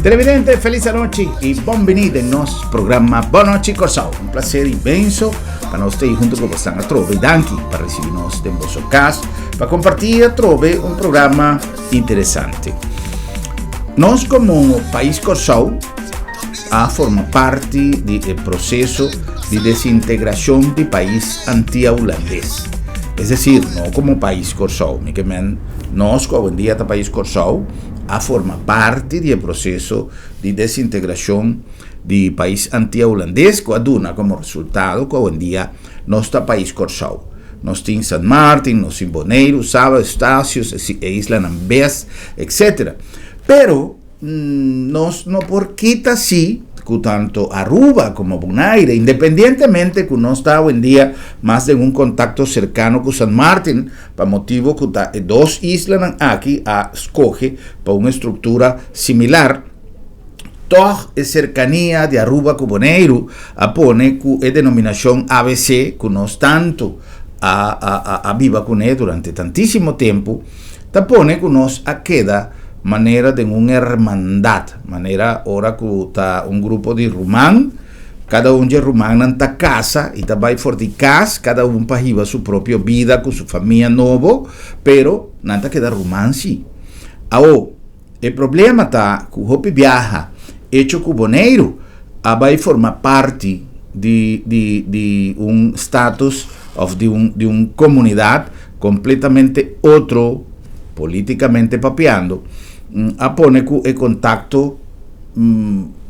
Televidente, felis anochi i bon biní den nos programa Bon Nochi Kòrsou. Un plaser inmenso pa nos ta ei huntu ku bosan atrobe. Danki pa risibí nos den boso kas pa kompartí atrobe un programa interesante. Nos komo pais Kòrsou a forma parti di e proseso di desintegrashon di pais Antia Hulandes. Es desir, no komo pais Kòrsou, mi ke men nos ku awendia ta pais Kòrsou a forma parti di e proseso di desintegrashon di pais Antia Hulandes ku a duna komo resultado ku awendia nos ta pais Kòrsou. Nos tin San Martin, nos tin Boneiru, Saba, Eustatius, e islanan bes, etc. Pero nos no por kita si ku tanto Aruba komo Bonaire, independientemente ku nos ta awendia mas den un kontakto serkano ku San Martin, pa motibu ku ta e dos islanan aki a skohe pa un estruktura similar, Tòg e serkania di Aruba ku Boneiru a pone ku e denominashon abc ku nos tantu a a a biba kuné durante tantísimo tempu, ta pone ku nos a keda manera den un hermandat, manera ora ku ta un grupo di ruman, kada un dje rumannan ta kasa i ta bai for di kas, kada un pa hiba su propio bida ku su famia nobo, pero nan ta keda ruman sí. Awo. E problema ta ku hopi biaha echo ku Boneiru a bai forma parti di di di un status of di un di un komunidat kompletamente otro politikamente papiando a pone ku e kontakto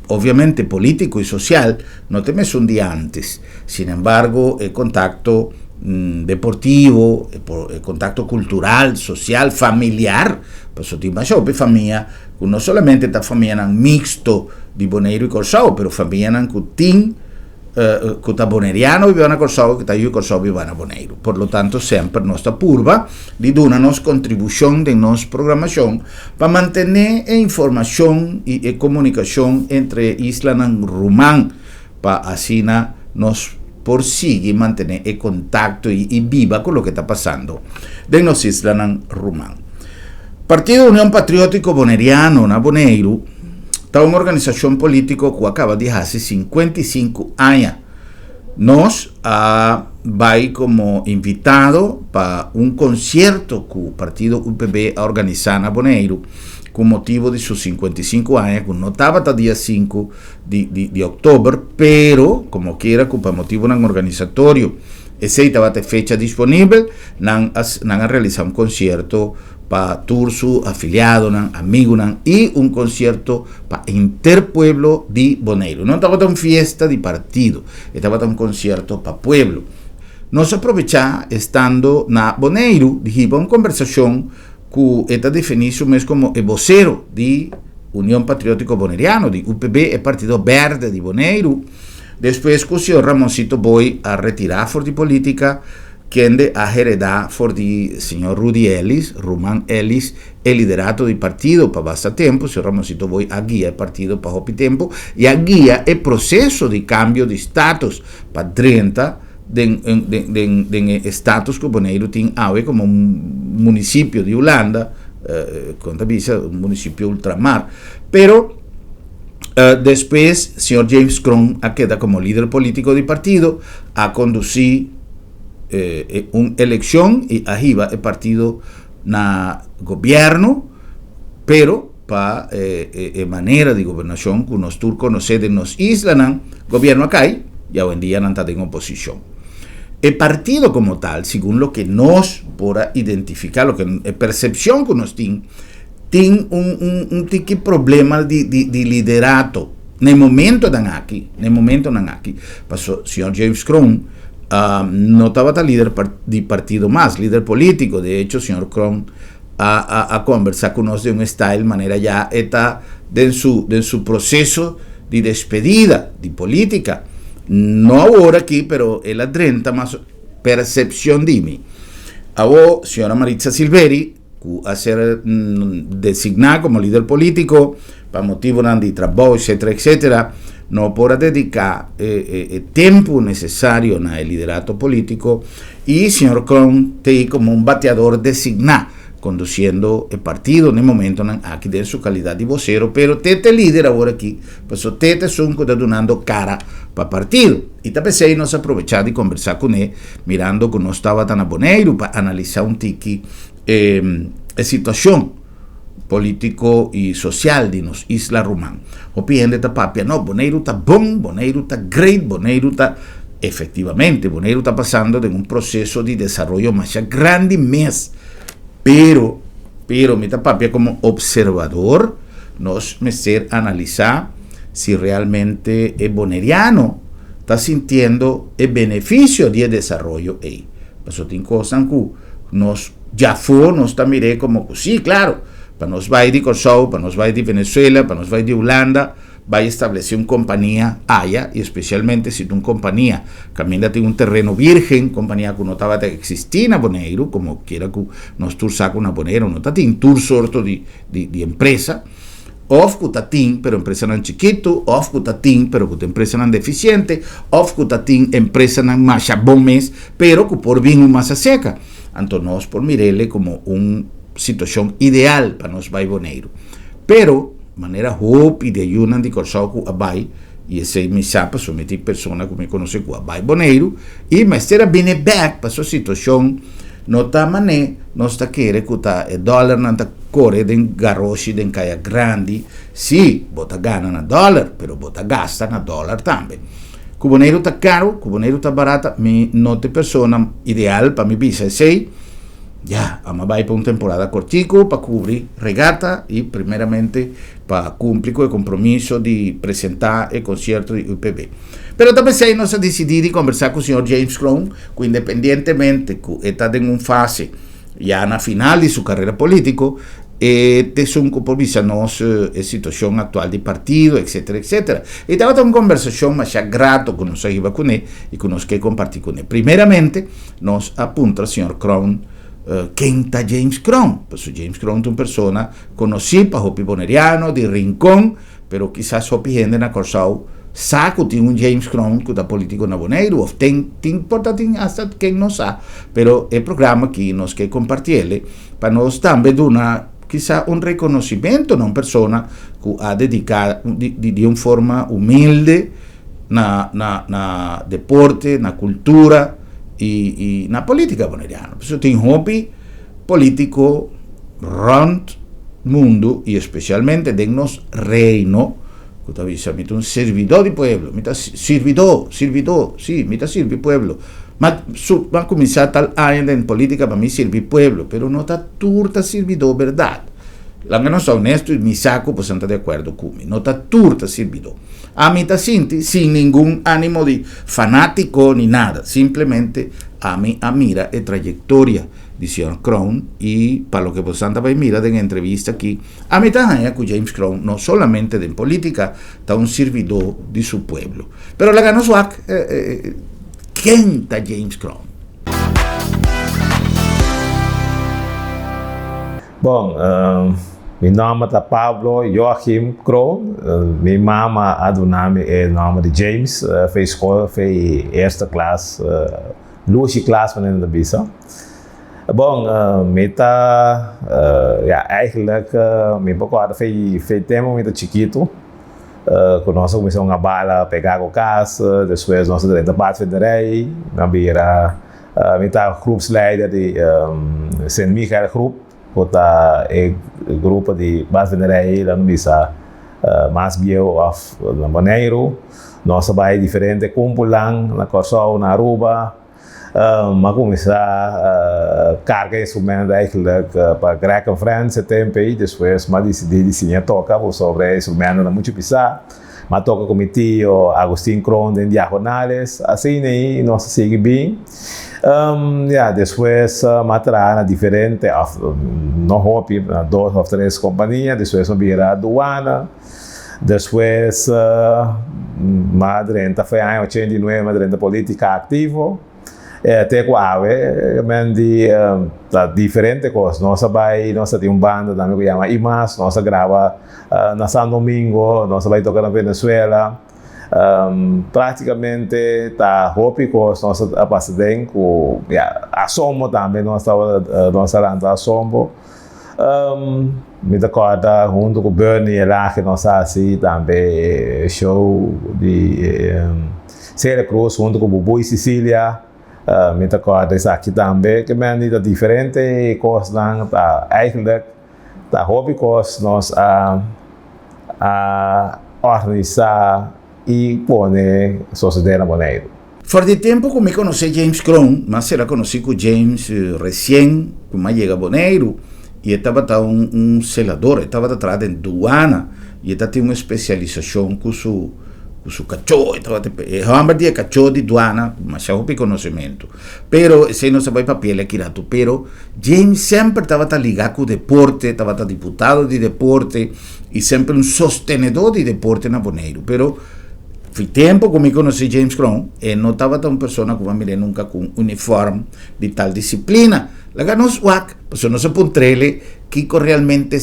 obviamente politiko i sosial no ta e mesun di antes. Sin embargo e kontakto deportivo, e kontakto kultural, sosial, familiar, pasobra tin masha hopi famia ku no solamente ta famianan mixto di Boneiru i Kòrsou, pero famianan ku tin ku ta boneriano biba na Kòrsou i ku ta yu Kòrsou biba na Boneiru. Por lo tanto semper nos ta purba di duna nos kontribushon den nos programashon pa mantené e informashon i e komunikashon entre e islanan ruman pa asina nos por sigui mantené e kontakto i biba ku loke ta pasando den nos islanan ruman. Partido Union Patriótiko Boneriano na Boneiru ta un organisashon polítiko ku a kaba di hasi 55 aña. Nos a bai komo invitado pa un konsierto ku Partido UPB a organisá na Boneiru ku motibu di su 55 aña ku no tabata dia 5 di di di òktober, pero komo kera ku pa motibunan organisatorio esei tabata e fecha disponibel, nan a nan a realisá un konsierto pa tur su afiliadonan, amigunan i un konsierto pa henter pueblo di Boneiru. No tabata un fiesta di partido, e tabata un konsierto pa pueblo. Nos a probechá estando na Boneiru di hiba un kombersashon ku e ta definí su mes komo e bosero di Union Patriótiko Boneriano, di UPB, e partido bèrdè di Boneiru, despues ku señor Ramoncito Booi a retirá for di polítika, kende a heredá for di señor Rudy Ellis, Ruman Ellis, e liderato di partido pa basta tempu. Señor Ramoncito Booi a guia e partido pa hopi tempu i a guia e proseso di kambio di status pa drenta den den den e status ku Boneiru tin awe komo un munisipio di Hulanda, kon ta bisa un munisipio ultramar. Pero despues señor James Kroon a keda komo lider politiko di partido, a kondusí un elekshon i a hiba e partido na gobièrnu, pero pa e manera di gobernashon ku nos tur konosé den nos islanan, gobièrnu a kai i awendia nan ta den oposishon. E partido komo tal, segun loke nos por a identifiká, loke e persepshon ku nos tin, tin un un un tiki problema di di di liderato na e momentonan aki, na e momentonan aki. Paso señor James Kroon no tabata lider di partido mas, lider polítiko. De hecho, señor Kroon a a a conversa cu nos den un style manera ya e ta den su den su proceso di despedida di politica. No awor aki pero el a drenta mas percepcion di mi. Awo señora Maritza Silveri cu a ser designa como lider politico pa motibonan di trabou etcetera etcetera no por a dedica e e tempo necesario na e liderato politico y señor Kroon t'ey como un bateador designa. Conduciendo e partido n'e momentonan aki den su calidad di vocero, pero te t'e lider awor aki, paso te t'esun cu ta dunando cara pa partido. Y ta p'esey nos a probecha di conversa cune, mirando cu nos tabata na Boneiru pa analisa un tiki e e situacion politico y social di nos isla ruman. Hopi hende ta papia, no, Boneiru ta bon, Boneiru ta great, Boneiru ta. Efectivamente, Boneiru ta pasando den un proceso di desaroyo masha grandi mes, pero, pero mi ta papia como observador, nos mester analisa si realmente e boneriano ta sintiendo e beneficio di e desaroyo ey. Pasobra tin cosnan cu nos djafó nos ta mir'é como cu sí, claro, pa nos bay di Corsou, pa nos bay di Venezuela, pa nos bay di Hulanda, Bai establece un compania aya y especialmente si ta un compania caminda tin un terreno virgen, compania cu no tabata existi na Boneiru, como kiera cu nos tur sa cu na Boneiru no ta tin tur sorto di di empresa, of cu ta tin pero empresanan chikito, of cu ta tin pero cu ta empresanan deficiente, of cu ta tin empresanan masha bon mes pero cu por bin un masa seca. Anto nos por mirele como un situacion ideal pa nos bai Boneiru. Pero. Manera hopi di e yunan di Kòrsou ku a bai, i esei mi sa pasobra mi tin persona ku mi konosé ku a bai Boneiru i mester a bini bèk pasobra situashon no ta mané nos ta kere ku ta e dòlernan ta kore den garoshi den kaya grandi. Sí, bo ta gana na dòler, pero bo ta gasta na dòler tambe. Ku Boneiru ta karu, ku Boneiru ta barata, mi no ta e persona ideal pa mi bisa esei. Ya, amo a bai pa un temporada kortiku pa kubri regata i primeramente pa kumpli ku e kompromiso di presentá e konsierto di UPB. Pero ta p'esei nos a disidí di kombersá ku señor James Kroon, ku independientemente ku e ta den un fase ya na final di su karera polítiko, e ta esun ku por bisa nos e situashon aktual di partido, etsetera, etsetera. I tabata un kombersashon masha grato ku nos a hiba kuné i ku nos ke kompartí kuné. Primeramente, Nos a puntra señor Kroon ken ta James Kroon, pasobra James Kroon ta un persona konosí pa hopi boneriano di Rincon, pero kisas hopi hende na Kòrsou sa ku tin un James Kroon ku ta polítiko na Boneiru òf ten tin por ta tin asta ken no sa, pero e programa aki nos ke kompartiel pa nos tambe duna kisa un rekonosimentu na un persona ku a dediká di un forma humilde na na na deporte, na cultura y y na politica boneriano. Pasobra tin hopi politico rond mundo y especialmente den nos reino cu ta bisa mi ta un servidor di pueblo, mi ta sirbidor, sirbidor, si, mi ta sirbi pueblo. Ma su a cuminsa tal aña den politica pa mi sirbi pueblo, pero no ta tur ta sirbidor berdad. Laga nos ta honesto y mi sa cu boso ta di acuerdo cu mi, no ta tur ta sirbidor. Ami ta sinti sin ningun animo di fanatico ni nada, simplemente ami a mira e trayectoria di señor Kroon y pa loke bosan ta bay mira den e entrevista aki, ami ta haña cu James Kroon no solamente den politica ta un sirbidor di su pueblo. Pero laga nos wak ken ta James Kroon. Bon, mi nòmber ta Pablo Joachim Kroon. Mi mama a duna mi e nòmber di James fei skol, fei eerste klas, lushi klas manera nan ta bisa. Bon, mi ta, ya, eigenlijk mi por kòrda fei fei tempu mi ta chikitu ku nos a kuminsá hunga bala pegá ku kas, despues nos a drenta padvinderij, mi a bira. Mi ta groepsleider di Sint Michael Groep, ku ta e grupo di badvinderij laga nos bisa mas bieu òf na Boneiru. Nos a bai diferente kumpulan na Kòrsou, na Aruba. Mi a kuminsá karga instrumento eigentlik pa Greg en Friends e tempu ei. Despues mi a disidí di siña toka pasobra e instrumentonan muchu pisá. Mi a toka ku mi tio Agustin Kroon den Diagonales, asina ei nos a sigui bin. Ya, despues mi a traha na diferente òf no hopi, na dos òf tres kompania, despues mi a bira aduana, despues mi a drenta for e aña 89 mi a drenta politica aktivo. Te ku awe men di ta diferente kos. Nos a bai, nos a tin un banda tambe ku yama Imas, nos a graba na San Domingo, nos a bai toka na Venezuela. Práktikamente ta hopi kos nos a pasa den ku ya asombro tambe nos tabata nos a lanta asombro. Mi ta kòrda huntu ku Bernie Elage nos a hasi tambe show di Celia Cruz huntu ku Bubuy Cecilia. Mi ta kòrda esaki tambe. Ke men ta diferente kosnan ta eigenlijk ta hopi kos nos a a organisá i pone sosodé na Boneiru. For di tempu ku mi konosé James Kroon, mi a sera konosí ku James resien ku mi a yega Boneiru i e tabata un un selador, e tabata traha den duana i e ta tin un spesialisashon ku su ku su kachó, e tabata e hòmber di e kachó di duana, masha hopi konosementu. Pero esei nos a bai papia el aki ratu, pero James semper tabata ligá ku deporte, tabata diputado di deporte i semper un sostenedó di deporte na Boneiru. Pero fi tempu ku mi konosí James Kroon, e no tabata un persona ku bo a mir'é nunka ku un unifòrm di tal disiplina. Laga nos wak, pasobra nos a puntr'el kiko realmente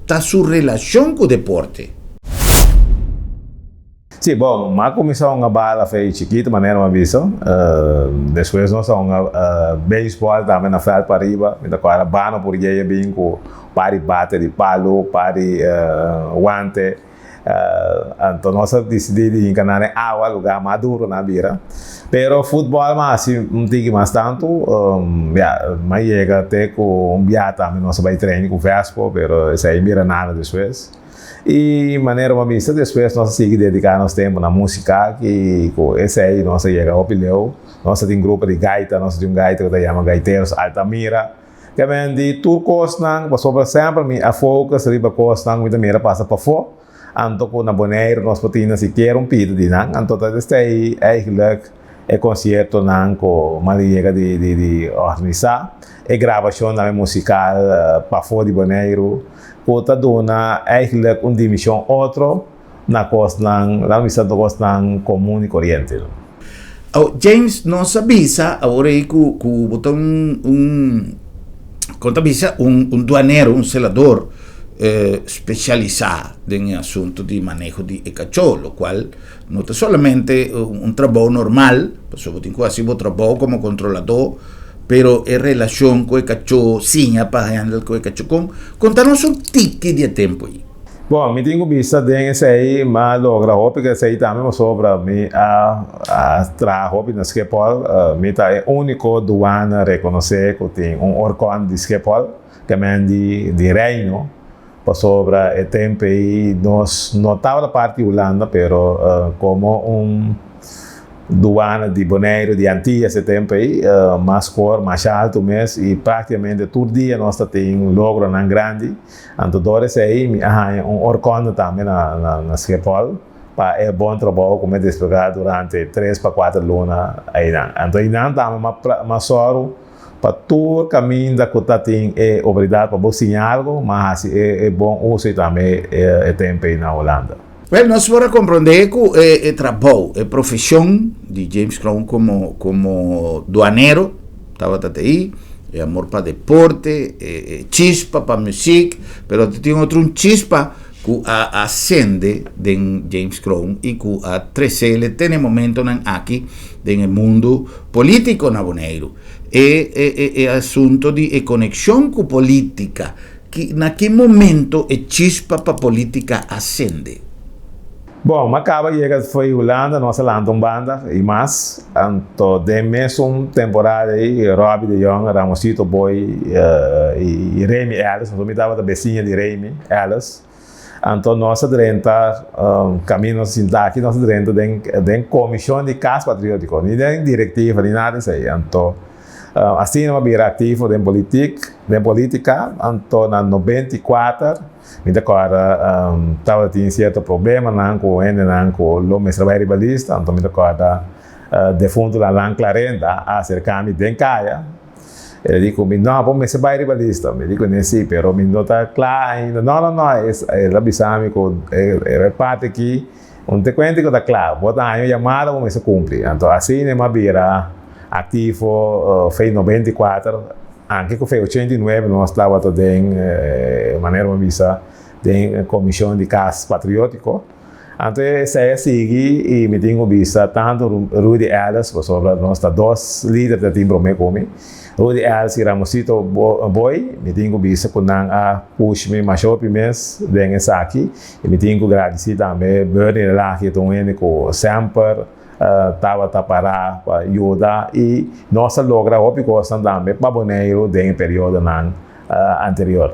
ta su relashon ku deporte. Sí, bon, m'a kuminsá hunga bala fei chikitu, manera m'a bisa. Despues nos a hunga beisbòl tambe na vèlt pariba. Mi ta kòrda Bano Purgey a bin ku par di bate di palu, par di wante. Anto nos a disidí di hinka nan den awa, lugá mas duru nan a bira. Pero futbòl m'a hasi un tiki mas tantu. Ya, m'a yega te ku un bia tambe nos a bai training ku Vespo, pero esei mira nada despues. I manera bo a bisa, despues nos a sigui dediká nos tempu na músika i ku esei nos a yega hopi leu. Nos a tin grupo di gaita, nos a tin un gaita ku ta yama Gaiteros Altamira. Ke men di tur kosnan, pasobra semper mi a focus riba kosnan ku mi ta mira pasa pafó, anto ku na Boneiru nos por tin sikiera un pida di nan, anto ta esei eigenlijk e konsiertonan ku mi a yega di di organisá, e grabashonnan musikal pafó di Boneiru. Ku ta duna eigenlijk un dimishon otro na kosnan, laga bisa ta kosnan komun i koriente. Awo James nos a bisa awor ei ku ku bo ta un un kon ta bisa un un duanero un selador spesialisá den e asuntu di maneho di e kachó lokual no ta solamente un trabou normal pasobra bo tin ku hasi bo trabou komo kontroladó Pero e relashon ku e kachó siña pa handle ku e kachó kon konta nos un tiki di e tempu ei. Bon, mi tin ku bisa den esei mi a logra hopi ku esei tambe pasobra mi a a traha hopi na Schiphol. Mi ta e úniko duana rekonosé ku tin un orkon di Schiphol, ke men di di Reino, pasobra e tempu ei nos no tabata parti di Hulanda pero komo un Duana di Boneiru, di Antillas e tempu ei, mas kor, masha altu mes i praktikamente tur dia nos ta tin logronan grandi. Anto dor esei mi a haña un orkonde tambe na na Schiphol pa e bon trabou ku mi a desplegá durante tres pa kuater luna einan. Anto einan tambe m'a sòru pa tur kaminda ku ta tin e oportunidat pa bo siña algu, m'a hasi e bon uso i tambe e tempu ei na Hulanda. Wel, nos por a comprende cu e trabou, e profesion di James Kroon como, como duanero tabata te ei, e amor pa deporte, e chispa pa muziek, pero tin otro un chispa cu a ascende den James Kroon y cu a trecele te n'e momentonan aki den e mundo politico na Boneiru. E, e, e asunto di e conexion cu politica. Ki, na ki momento e chispa pa politica a sende? Bon, m'a caba yega fo'i Hulanda, nos a lanta un banda y mas. Anto den mesun temporada ey, Robbie de Jong, Ramosito Boy y Remy Ellis, pasobra mi tabata besiña di Remy Ellis. Anto nos a drenta, caminda nos a sinta aki, nos a drenta den den comision di Cas Patriotico, ni den directiva ni nada esey. Anto Asina mi a bira aktivo den politik, den politika, anto na 94 mi ta kòrda tabata tin sierto problemanan ku hendenan ku lo mester bai riba lista, anto mi ta kòrda defuntu Lalan Clarenda a aserká mi den kaya, el a di ku mi, no, bo mester bai riba lista, mi di kuné si, pero mi no ta kla ainda, no, no, no, el a bisa mi ku e parti aki Un te kuenta ku ta kla, bo ta haña un yamada bo mester kumpli. Anto asina mi a bira aktivo fei 94, anke ku fei 89 nos tabata den, manera bo bisa, den komishon di Kas Patriotiko. Anto esei a sigui i mi tin ku bisa tantu Rudy Ellis, pasobra nos ta dos lider ta tin promé ku mi, Rudy Ellis i Ramosito Boy, mi tin ku bisa ku nan a push mi masha hopi mes den esaki i mi tin ku gradisí tambe Bernie Relage ta un hende ku semper tabata pará pa yuda i nos a logra hopi kosnan tambe pa Boneiru den e periodonan anterior.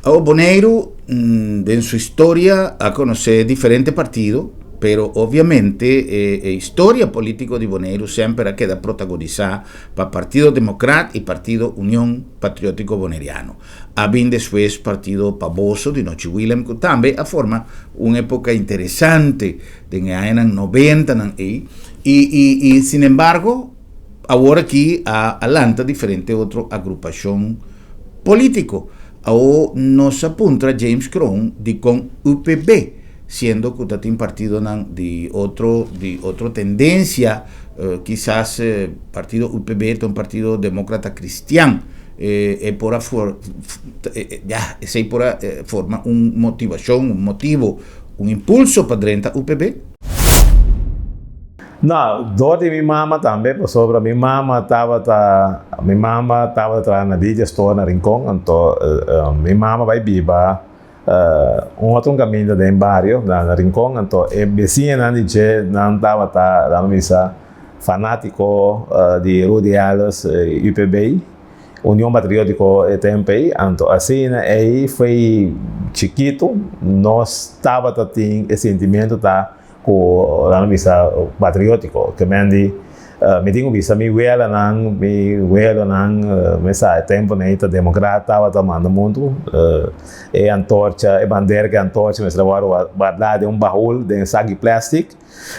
Awor Boneiru den su historia a konosé diferente partido, pero obviamente e historia polítiko di Boneiru semper a keda protagonisá pa Partido Demokrat i Partido Union Patriótiko Boneriano. A bin despues Partido Pa Boso di Nochi Willem ku tambe a forma un époka interesante den e añanan noventanan ei i i i sinembargo awor aki a lanta diferente otro agrupashon Politico. Awo nos a puntra James Kroon dikon UPB, siendo ku ta tin partidonan di otro di otro tendensia, kisas partido UPB ta un partido democrata cristian, e por a for ya esei por a forma un motivashon, un motibo, un impulso pa drenta UPB? No, dor di mi mama tambe, pasobra mi mama tabata, mi mama tabata traha na Lydia Store na Rincon, anto mi mama bai biba un otro un caminda den bario na Rincon, anto e besiñanan di dje nan tabata, laga bisa, fanatico di Rudy Ellis, UPB, Union Patriotico e tempo ei, anto asina ei foi chikito nos tabata tin e sentimiento ta Ku nan a bisa patriótiko. Ke men di, Mi tin ku bisa mi welanan, mi welonan, mi sa e tempunan ei ta demokrat tabata manda mundu. E antorcha, e bandera ku e antorcha mester a wòrdu wardá den un bahul, den un sak di plèstik.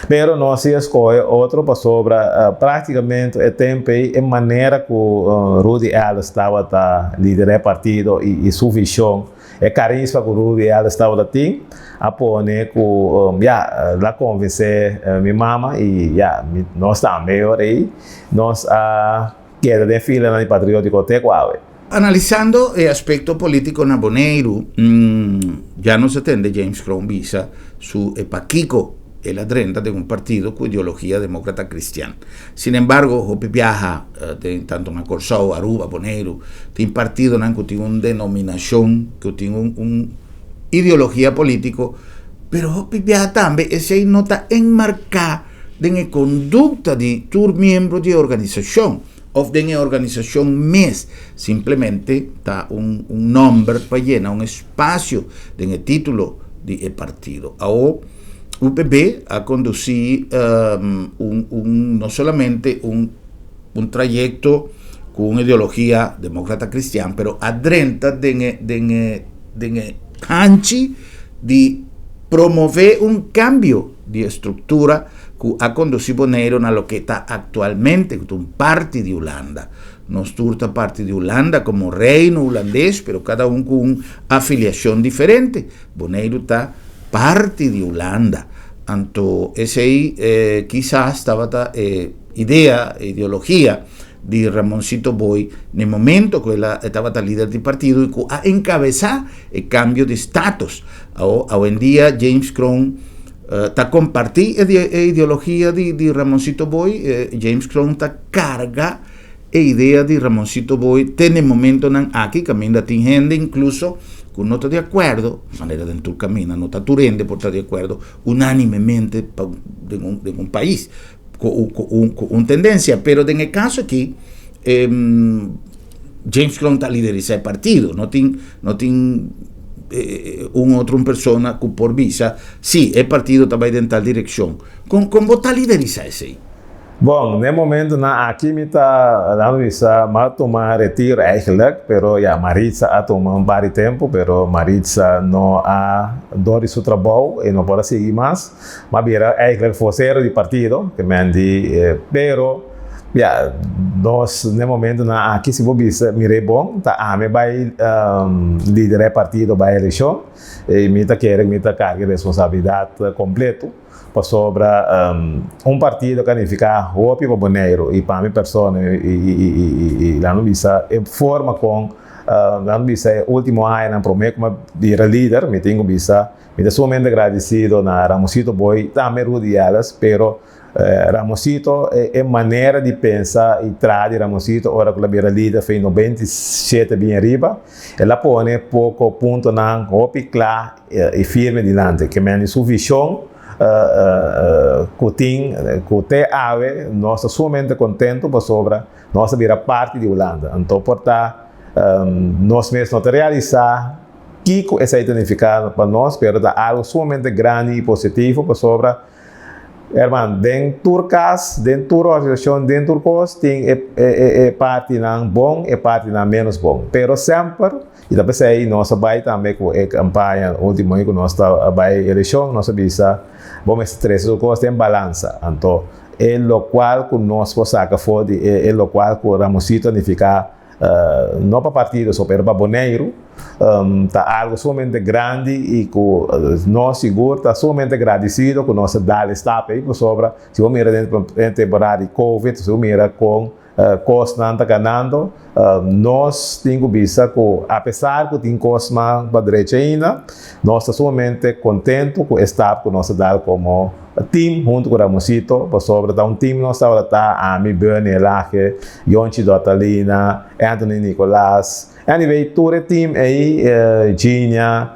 Pero nos si a skohe otro pasobra práktikamente e tempu ei e manera ku Rudy Ellis tabata liderá e partido i su vishon, E karisma ku Rudy Ellis tabata tin a pone ku ya el a konvensé mi mama i ya nos tambe ora ei nos a keda den filanan di Patriótiko te ku awe. Analisando e aspekto polítiko na Boneiru, ya nos a tende James Kroon bisa su e pakiko el a drenta den un partido ku ideologia demókrata kristian. Sin embargo, hopi biaha den tanto na Kòrsou, Aruba, Boneiru, tin partidonan ku tin un denominashon, ku tin un un ideologia polítiko, pero hopi biaha tambe esei no ta enmarká den e kondukta di tur miembro di e organisashon òf den e organisashon mes. Simplemente ta un un nòmber pa yena un espasio den e título di e partido. Awo. UPB a kondusí un un no solamente un un trayekto ku un ideologia demokrata kristian pero a drenta den e den e den e hanchi di promové un kambio di estruktura ku a kondusí Boneiru na loke ta aktualmente ku ta un parti di Hulanda. Nos tur ta parti di Hulanda komo Reino Hulandes pero kada un ku un afiliashon diferente. Boneiru ta parti di Hulanda. Anto esei kisas tabata e idea, e ideologia di Ramoncito Boy n'e momento ku el a e tabata lider di partido i ku a enkabesá e kambio di status. Awo awendia James Kroon ta kompartí e e ideologia di di Ramoncito Boy, James Kroon ta karga e idea di Ramoncito Boy te n'e momentonan aki kaminda tin hende inkluso ku no ta di akuerdo, manera den tur kaminda no ta tur hende por ta di akuerdo unánimemente pa den un den un pais ku ku un ku un tendensia, pero den e kaso aki James Kroon ta liderisá e partido, no tin no tin un otro un persona ku por bisa si e partido ta bai den tal direkshon. Kon kon bo ta liderisá esei? Bon, n'e momentonan aki mi ta dando bisa m'a tuma retiro eigenlijk, pero ya Maritza a tuma un par di tempu, pero Maritza no a dor di su trabou e no por a sigui mas. M'a bira eigenlijk vocero di partido, ke men di, pero ya nos n'e momentonan aki si bo bisa mir'é bon ta ami bai lidera e partido bai elekshon i mi ta kere mi ta karga e responsabilidat kompleto. Pasobra un partido ka nifiká hopi pa Boneiru i pa mi persona i laga mi bisa e forma kon Nan bisa e último añanan promé ku mi a bira lider, mi tin ku bisa mi ta sumamente gradisido na Ramosito Boy, tambe Rudy Ellis, pero Ramosito e manera di pensa i traha di Ramosito ora ku el a bira lider for 97 bin ariba, el a pone poko puntonan hopi kla i firme dilanti. Ke men di su vishon ku tin ku te awe nos ta sumamente kontentu pasobra nos a bira parti di Hulanda. Anto por ta nos mes no ta realisá kiko esei ta nifiká pa nos, pero ta algu sumamente grandi i positivo pasobra, herman, den tur kas, den tur organisashon, den tur kos tin e partinan bon, e partinan ménos bon. Pero semper, i ta p'esei nos a bai tambe ku e kampaña último ku nos ta bai elekshon, nos a bisa bo mester trese tur kos den balansa. Anto e lokual ku nos por saka for di e lokual ku Ramosito a nifiká no pa partido so pero pa Boneiru ta algo sumamente grandi y cu nos sigur ta sumamente gradicido cu nos a dal e stap ey pasobra si bo mira den temporada di covid si bo mira con cosnan ta ganando nos tin cu bisa cu apesar cu tin cosnan pa drecha ainda nos ta sumamente contento cu e stap cu nos a dal como team hunto cu Ramosito pasobra ta un team nos tabata ta ami, Bernie Elage, Yonchi Dotalina, Anthony Nicolas, anyway tur e team ey Ginia,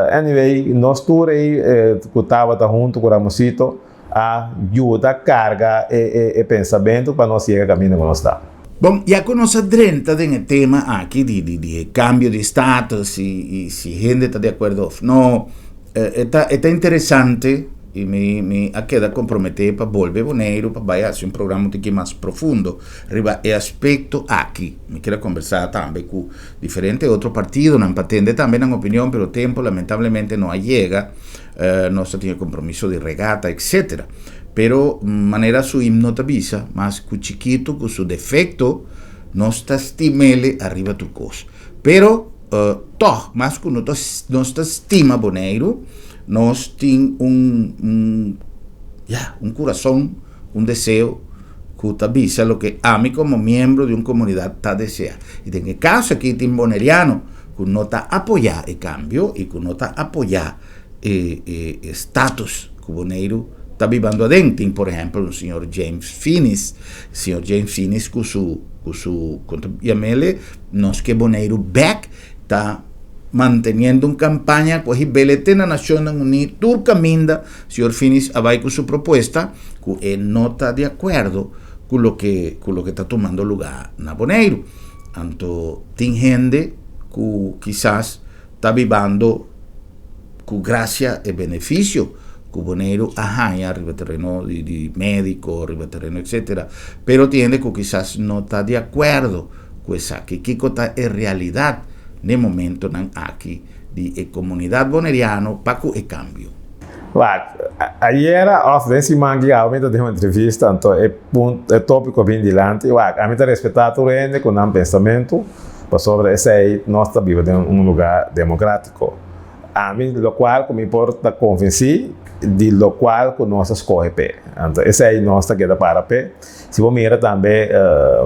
anyway nos tur ey cu tabata hunto cu Ramosito a yuda carga e pensamento pa nos yega caminda cu nos ta. Bon, ya cu nos a drenta den e tema aki di e cambio di status y si hende ta di acuerdo of no, e ta e ta interesante y mi a keda compromete pa bolbe Boneiru pa bay haci un programa un tiki mas profundo riba e aspecto aki. Mi kier a conversa tambe cu diferente otro partidonan pa tende tambe nan opinion, pero tempo lamentablemente no a yega. Nos ta tin e compromiso di regata etcetera. Pero manera su himno ta bisa, mas cu chikito cu su defecto, nos ta stimele ariba tur cos. Pero tog, mas cu nos ta stima Boneiru, nos tin un, un, ya, un curason, un deseo cu ta bisa loke ami como miembro di un comunidad ta desea. Y den e caso aki tin boneriano cu no ta apoya e cambio y cu no ta apoya e e status cu Boneiru ta bibando aden. Tin por ehempel un señor James Finies, señor James Finies cu su cu su con ta yamele nos ke Boneiru bek ta manteniendo un campaña cu a hibele te na Nacionnan Uní tur caminda señor Finies a bay cu su propuesta cu e no ta di acuerdo cu loke cu loke ta tumando lugar na Boneiru. Anto tin hende cu kisas ta bibando cu gracia e beneficio cu Boneiru a haña riba tereno di medico, riba tereno etcetera, pero tin hende cu kisas no ta di acuerdo cu esaki. Kico ta e realidad n'e momentonan aki di e comunidad boneriano pa cu e cambio? Wak, ayera of den siman ki awe mi ta den un entrevista, anto e punto, e topico bin dilanti. Wak, ami ta respeta tur hende cu nan pensamento, pasobra esey nos ta biba den un lugar democratico. Ami locual cu mi por ta convenci di locual cu nos a scoge p'e. Anto esey nos ta keda para p'e. Si bo mira tambe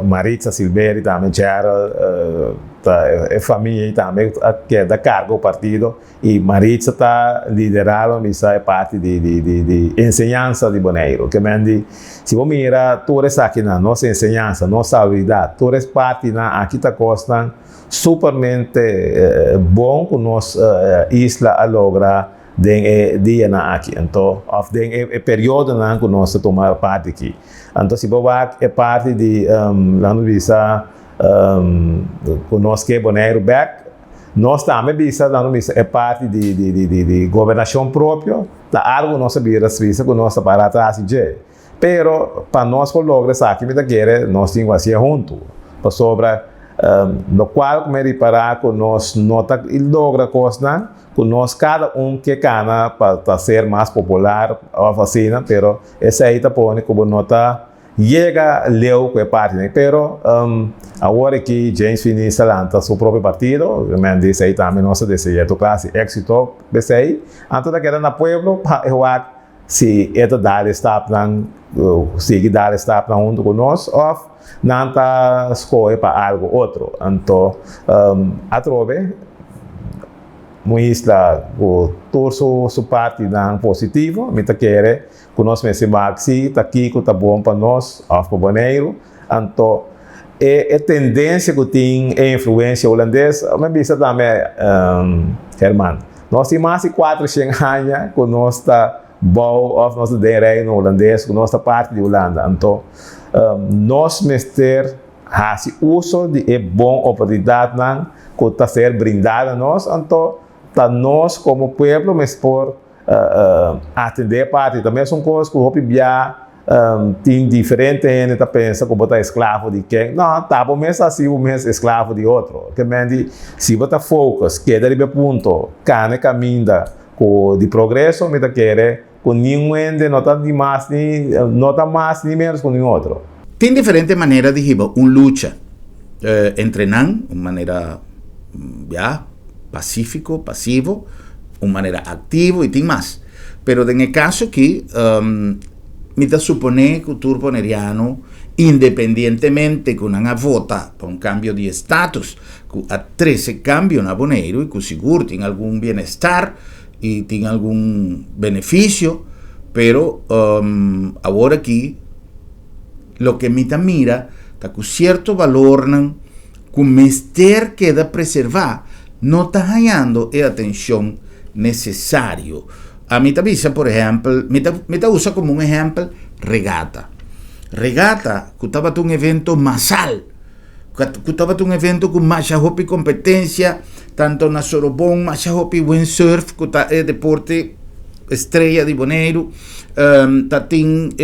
Maritza Silveri tambe Gerald ta e famia ey tambe a keda carga cu partido y Maritza ta lidera lo misa e parti di di di enseñansa di Boneiru. Ke men di si bo mira tur esakinan nos enseñansa, nos salubridad tur es partinan aki ta cosnan supermente bon ku nos isla a logra den e dianan aki, anto òf den e periodonan ku nos ta tuma parti aki. Anto si bo wak e parti di laga nos bisa ku nos ke Boneiru bèk, nos tambe bisa laga nos bisa e parti di gobernashon propio ta algu ku nos a bira bisa ku nos ta para atras di dje. Pero pa nos por logra esaki mi ta kere nos tin ku hasié huntu, pasobra lokual ku mi a ripará ku nos no ta logra kosnan ku nos kada un ke kana pa ta ser mas popular òf asina, pero esei ta pone ku bo no ta yega leu ku e partinan. Pero awor aki James Finies ta lanta su propio partido, men di esei tambe nos ta deseá tur klase éksito p'esei, anto ta keda na pueblo pa e wak. si e ta dal e stapnan, sigui dal e stapnan huntu ku nos òf nan ta skohe pa algu otro. Anto atrobe un isla ku tur su su partinan positivo, mi ta kere ku nos mester wak si ta kiko ta bon pa nos òf pa Boneiru. Anto e e tendensia ku tin e influensia hulandes, mi bisa tambe Herman, nos tin mas di kuatroshen aña ku nos ta bou òf nos ta den Reino Hulandes, ku nos ta parti di Hulanda. Anto nos mester hasi uso di e bon oportunidatnan ku ta ser brindá na nos, anto ta nos komo pueblo mes por atendé e parti. Ta mesun kos ku hopi bia tin diferente hende ta pensa ku bo ta esklavo di ken. No, ta bo mes ta hasi bo mes esklavo di otro. Ke men di si bo ta focus, keda riba e punto, kana e kaminda ku di progreso, mi ta kere ku ningun hende no ta ni mas ni no ta mas ni menos ku ningun otro. Tin diferente manera di hiba un lucha entre nan, un manera ya pasífiko, pasivo, un manera aktivo i tin mas. Pero den e kaso aki mi ta suponé ku tur boneriano, independientemente ku nan a vota pa un kambio di estatus ku a trese kambio na Boneiru i ku sigur tin algun bienestar i tin algun benefisio, pero awor aki loke mi ta mira ta ku sierto balornan ku mester keda preservá no ta hañando e atenshon nesesario. Ami ta bisa por ehèmpel, mi ta mi ta usa komo un ehèmpel regata. Regata ku tabata un evento masal, ku tabata un evento ku masha hopi kompetensia, tanto na Sorobon masha hopi windsurf ku ta e deporte estrella di Boneiru, ta tin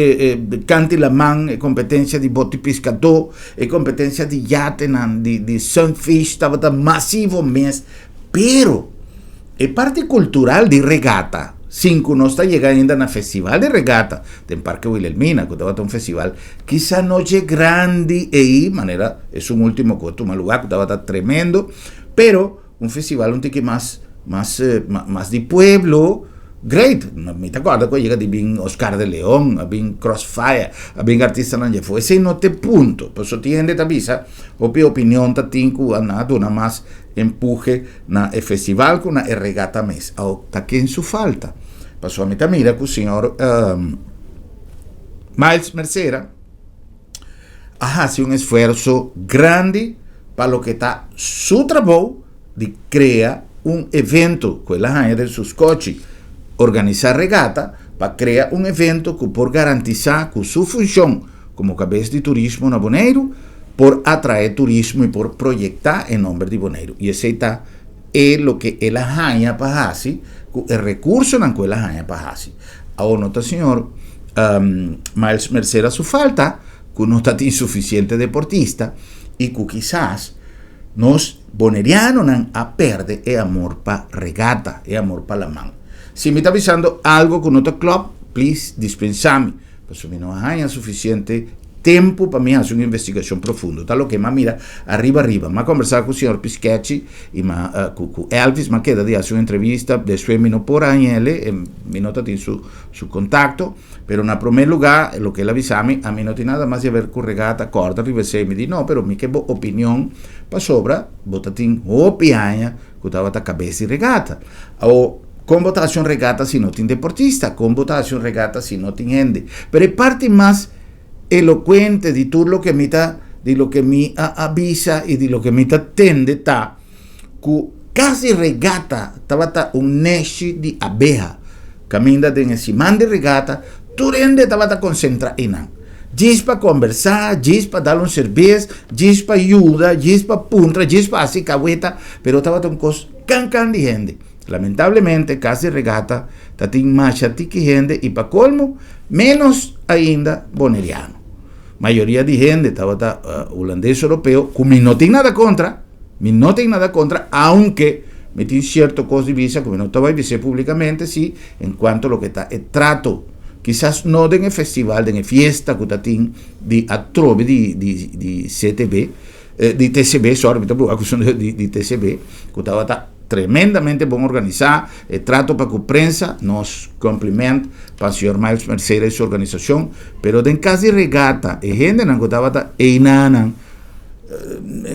kanti laman, e kompetensia di boti piskadó, E competencia di yatenan, di, di sunfish tabata masivo mes, pero e parti cultural di regata, sin cu nos ta yega ainda na festival di regata den Parke Wilhelmina, cu tabata un festival kisa no dje grandi ei, manera esun ultimo cu a tuma lugar, cu tabata tremendo, pero un festival un tiki mas mas mas di pueblo great mi ta acorda cu a yega di bin Oscar de Leon a bin Crossfire a bin artistanan dje afo esey no ta e punto pasobra tin hende ta bisa hopi opinion ta tin cu nan a duna mas empuje na e festival cu na e regata mes awo ta ken su falta pasobra mi ta mira cu señor Miles Mercera a hasi un esfuerso grandi pa loke ta su trabou di krea un evento ku el a haña den su skochi, organisá regata pa krea un evento ku por garantisá ku su funshon komo kabes di turismo na Boneiru por atraé turismo i por proyektá e nomber di Boneiru. I esei ta e loke el a haña pa hasi ku e rekursonan ku el a haña pa hasi. Awor no ta señor Miles Mercera su falta ku no ta tin sufisiente deportista i ku kisas nos bonerianonan a perde e amor pa regata, e amor pa laman. Si mi ta bisando algo ku no ta klòp, please dispensa mi, pasobra mi no a haña sufisiente tempu pa mi hasi un investigashon profundo. Ta loke m'a mira ariba ariba. M'a kombersá ku señor Pischechi i m'a ku ku Elvis m'a keda di hasi un entrevista, despues mi no por a hañ'el, mi no ta tin su su kontakto, pero na promé lugá loke el a bisa mi, ami no tin nada mas di haber ku regata, kòrda riba esei. Mi di no, pero mi ke bo opinion pasobra bo ta tin hopi aña ku tabata kabes di regata. Awor, kon bo ta hasi un regata si no tin deportista? Kon bo ta hasi un regata si no tin hende? Pero e parti mas elokuente di tur loke mi ta, di loke mi a a bisa i di loke mi ta tende ta ku kas di regata tabata un neshi di abeha. Kaminda den e siman di regata tur hende tabata konsentrá einan. Djis pa kombersá, djis pa dal un serbes, djis pa yuda, djis pa puntra, djis pa hasi kaweta, pero tabata un kos kan kan di hende. Lamentablemente kas di regata ta tin masha tiki hende i pa kolmo ménos ainda boneriano. Mayoria di hende tabata hulandes europeo ku mi no tin nada kontra, mi no tin nada kontra aunke mi tin sierto kos di bisa ku mi no ta bai bis'é publikamente si en kuanto loke ta e trato kisas no den e festival den e fiesta ku ta tin di atrobe di di di CTB di TCB sorry mi ta bruha ku di TCB ku tabata. Tremendamente bon organisá, e trato pa ku prensa, nos kompliment pa señor Miles Mercera i su organisashon, pero den kas di regata e hendenan ku tabata einanan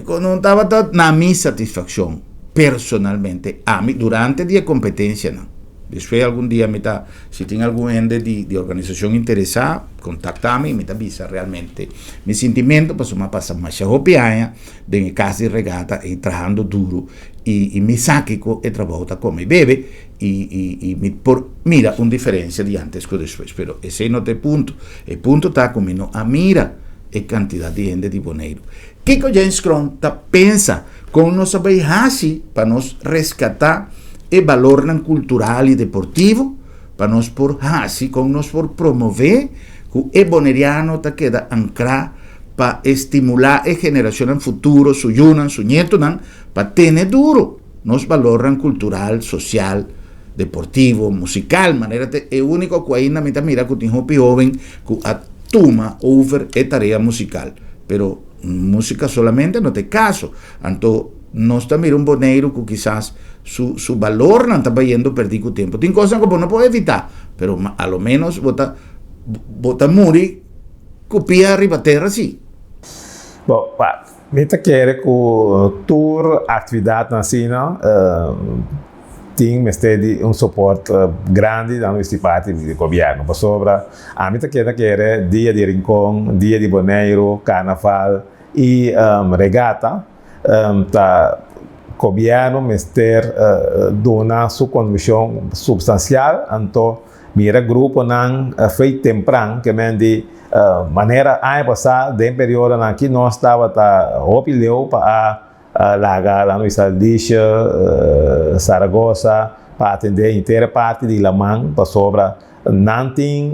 no tabata na mi satisfakshon personalmente, ami durante di e kompetensianan. Despues algun dia mi ta, si tin algun hende di di organisashon interesá, kontaktá mi, mi ta bisa realmente mi sintimentu pasobra mi a pasa masha hopi aña den e kas di regata ei trahando duru i i mi sa kiko e trabou ta kome i bebe i i i mi por mira un diferensia di antes ku despues pero esei no ta e punto, e punto ta ku mi no a mira e kantidat di hende di Boneiru. Kiko James Kroon ta pensa kon nos a bai hasi pa nos reskatá e balornan kultural i deportivo pa nos por hasi kon nos por promové ku e boneriano ta keda ankrá pa estimulá e generashonnan futuro, su yunan, su ñetunan, pa tene duro nos balornan kultural, sosial, deportivo, musikal, manera ta e úniko ku ainda mi ta mira ku tin hopi hóben ku a tuma over e tarea musikal. Pero músika solamente no ta e kaso. Anto nos ta mira un Boneiru ku kisas su su balornan ta bayendo pèrdí ku tempu. Tin kosnan ku bo no por evitá, pero a lo ménos bo ta bo ta muri Ku pia riba tera si. Bo, pa, mi ta kere ku tur aktividatnan asina tin mester di un soport grandi dan di parti di gobièrnu. Pasobra ami ta keda kere Dia di Rincon, Dia di Boneiru, Karnaval i Regata ta gobièrnu mester duna su kontribushon supstansial anto Mira gruponan fei tempran ke men di manera aña pasá den periodonan aki nos tabata hopi leu pa a laga laga bisa Lisje, Zaragoza pa atendé henter e parti di laman pasobra nan tin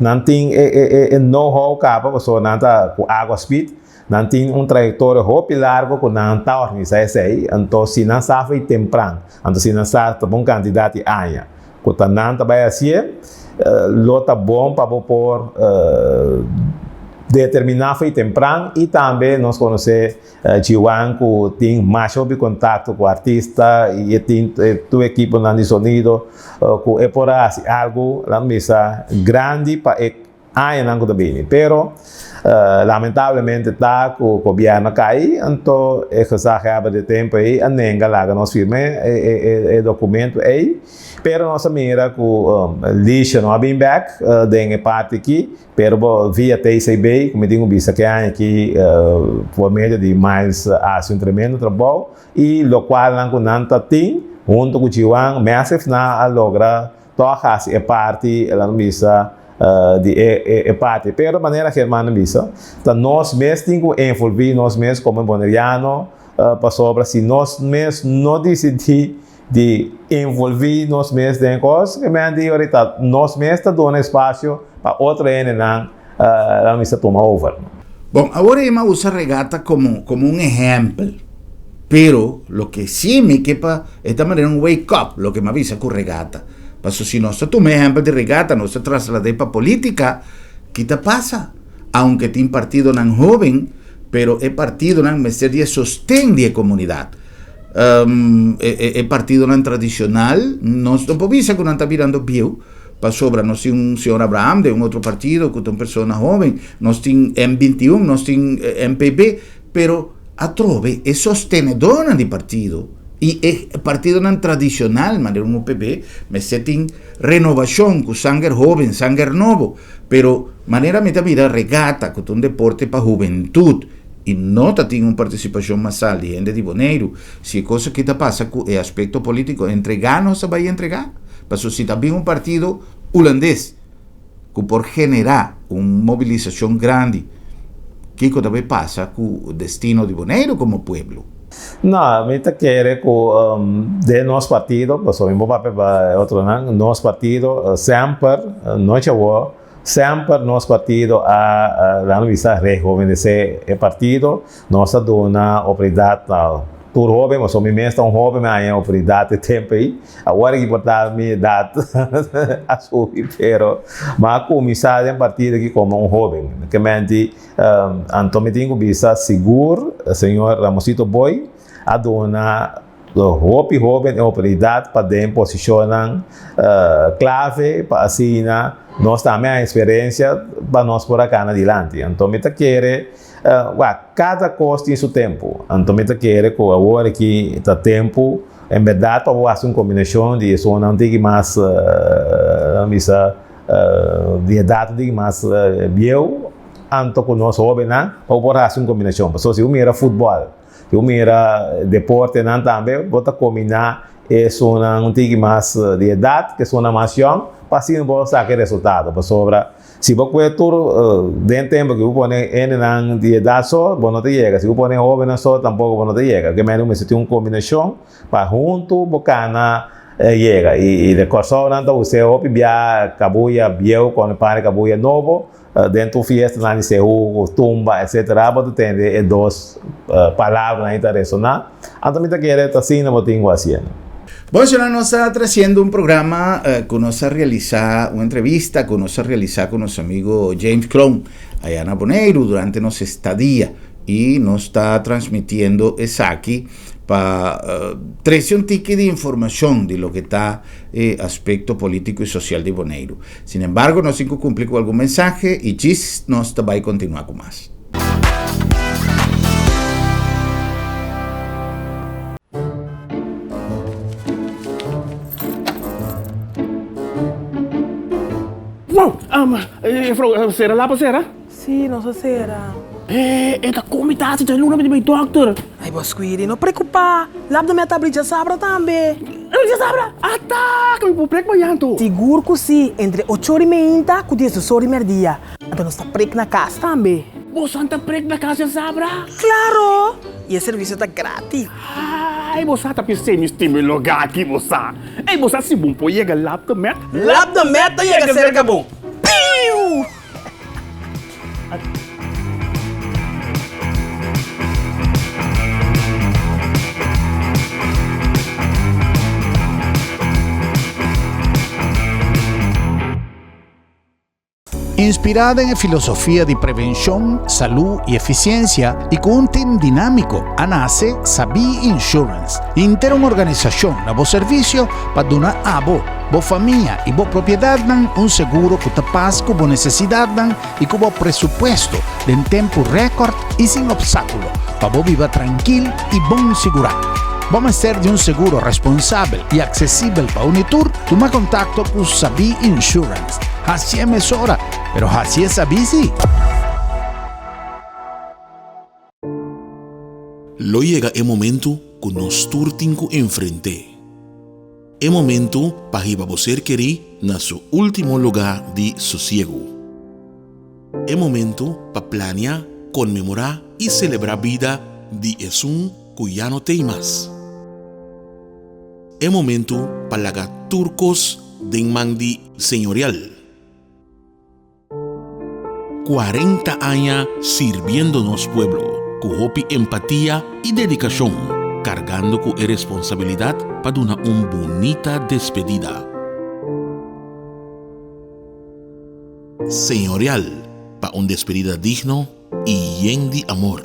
nan tin e know how kaba pasobra nan ta ku agua speed nan tin un trayektoria hopi largo ku nan ta organisá esei anto si nan sa fei tempran anto si nan sa ta bon kantidat di aña. Ku ta nan ta bai hasié, lo ta bon pa bo por determiná for di tempran i tambe nos konosé Chiwan ku tin masha hopi kontakto ku artista i e tin tur ekiponan di sonido ku e por a hasi algu la misa grandi pa e añanan ku ta bini. Pero lamentablemente ta ku gobièrnu a kai, anto e gezaghebber di e tempu ei a nenga laga nos firma e dokumentu ei. Pero nos a mira ku Lisha no a bin bèk den e parti aki, pero bo via TCB, ku mi tin ku bisa ku e aña aki por medio di Miles a hasi un tremendo trabou i lokualnan ku nan ta tin huntu ku Chiwan, Massive nan a logra Tòg hasi e parti, el a bisa, di e parti. Pero manera Germán a bisa, ta nos mes tin ku envolví nos mes komo boneriano, pasobra si nos mes no disidí di envolví nos mes den e kos, ke men di orita nos mes ta duna espasio pa otro hendenan, el a bisa, tuma over. Bon, awor Emma usa regata komo komo un ehèmpel. Pero loke sí mi ke pa e ta manera un wake up, loke mi a bisa ku regata. Paso si nos ta tuma ehèmpel di regata, nos ta traslad'é pa polítika, ki ta pasa? Aunke tin partidonan hóben, pero e partidonan mester di e sosten di e komunidat. E partidonan tradishonal, nos no por bisa ku nan ta birando bieu, pasobra nos tin un señor Abraham den un otro partido ku ta un persona hóben, nos tin M 21, nos tin MPB, Pero atrobe e sostenedornan di partido i e partidonan tradicional manera un UPB mester tin renovacion cu sanger hoben, sanger nobo. Pero manera mi ta mira regata cu ta un deporte pa hubentud i no ta tin un participacion masal di hende di Boneiru, si e cos aki ta pasa cu e aspecto politico entrega nos ta bay entrega. Pasobra si ta bin un partido Hulandes ku por generá un mobilisashon grandi, kiko ta bai pasa ku destino di Boneiru komo pueblo? No, mi ta kere ku den nos partido, pasobra mi por papia pa e otronan, nos partido semper, no chawó, semper nos partido a, laga nos bisa, rehovenesé e partido, nos a duna oportunidat na tur hoben, pasobra mi mes ta un hoben, mi a haña oportunidat e tempu ei. Awor aki por ta mi edad a subi pero mi a cuminsa den partido aki como un hoben. Ke menti anto mi tin cu bisa sigur señor Ramosito Boy a duna hopi hoben e oportunidat pa den posishonnan klave pa asina nos tambe haña eksperensia pa nos por a kana dilanti. Anto mi ta kere wak kada kos tin su tempu. Anto mi ta kere ku awor aki ta tempu en bèrdat pa bo hasi un kombinashon di esunnan tiki mas bisa di edat tiki mas bieu anto ku nos hobennan pa bo por hasi un kombinashon. Pasobra si bo mira futbòl, si bo mira deportenan tambe bo ta kombiná esunnan un tiki mas di edat ku esunnan mas yòn pa asina bo saka e resultado. Pasobra si bo kue tur den tempu ku bo pone hendenan di edat so bo no ta yega, si bo pone hobennan so tampoko bo no ta yega. Ke mende bo mester tin un kombinashon pa huntu bo kana yega. I di Kòrsou nan ta usa hopi bia kabuya bieu kòne pane kabuya nobo den tur fiestanan di sehu, tumba etsetera bo ta tende e dos palabranan ei ta resoná. Anto mi ta kere ta asina bo tin ku hasié. Bon señor nos ta trasiendo un programa ku nos a realisá un entrevista ku nos a realisá ku nos amigo James Kroon allá na Boneiru durante nos estadia i nos ta transmitiendo esaki pa trese un tiki di informashon di loke ta e aspekto polítiko i sosial di Boneiru. Sin embargo nos tin ku kumpli ku algun mensahe i djis nos ta bai kontinuá ku mas. Wow! Juffrouw, sera lapa sera? Sí, nos a sera. E ta komi tasi dja luna mi ta bai dokter. Ay, bo Squiri, no preokupá. Lap no mi a tabli djasabra tambe. Djasabra? Ata! Ka mi por prek mañan to? Sigur ku sí, entre ocho ora i meinta ku diesdos ora i mèrdia. Anto nos ta prek na kas tambe. Bosan ta prek na kas djasabra? Klaro! I e servisio ta gratis. Ay, bo sa ta p'esei mi stima e lugá aki, bo sa. Ey, bo sa si bon por yega Lap de Met? Lap de Met ta yega serka bo. Piu! Inspirá den e filosofia di prevenshon, salú i efisiensia i ku un tim dinámiko, a nase Sabí Insurance, henter un organisashon na bo servisio pa duna abo, bo famia i bo propiedatnan un seguro ku ta pas ku bo nesesidatnan i ku bo presupuesto den tempu rèkòrt i sin opstákulo pa bo biba trankil i bon sigurá. Bo mester di un seguro responsabel i aksesibel pa un i tur? Tuma kontakto ku Sabí Insurance. Hasié mesora, pero hasié sabí sí! Lo yega e momentu ku nos tur tin ku enfrent'é. E momentu pa hiba bo ser kerí na su último lugá di sosiegu. E momentu pa plania, konmemorá i selebrá bida di esun ku ya no t'ei mas. E momentu pa laga tur kos den man di Señorial. 40 aña sirbiendo nos pueblo ku hopi empatia i dedikashon, kargando ku e responsabilidat pa duna un bunita despedida. Señorial pa un despedida digno i yen di amor.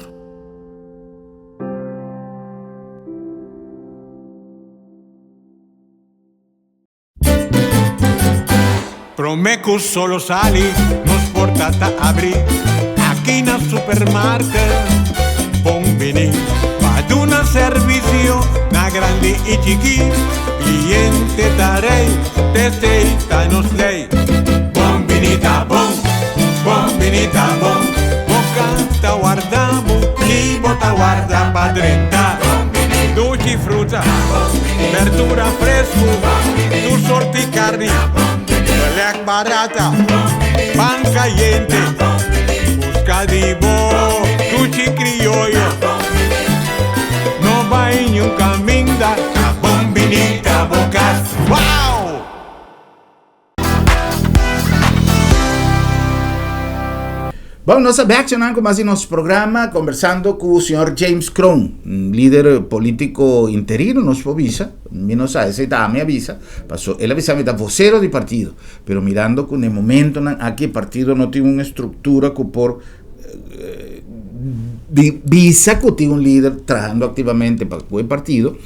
Prome cu solo sali, nos porta ta abri aki na supermarket. Bon bini pa duna servicio na grandi y chiki. Cliente ta rey, t'esey ta nos ley. Bon bini ta bon, bon bini ta bon. Bo canta warda bo, ni bo ta warda pa drenta. Duchi fruta, berdura fresku, tur sorti karni, belèk barata, pan kayente, buska di bo duchi krioyo. No bai niun kaminda, ta bon bini ta bo kas. Wow! Bon, nos a bek nan ku mas di nos programa conversando ku señor James Kroon, líder político interino, nos por bisa, mi no sa, esei ta ami a bisa, paso el a bisa mi ta vocero di partido, pero mirando ku na e momentonan aki e partido no tin un estructura ku por bisa ku tin un líder trahando activamente pa ku e partido.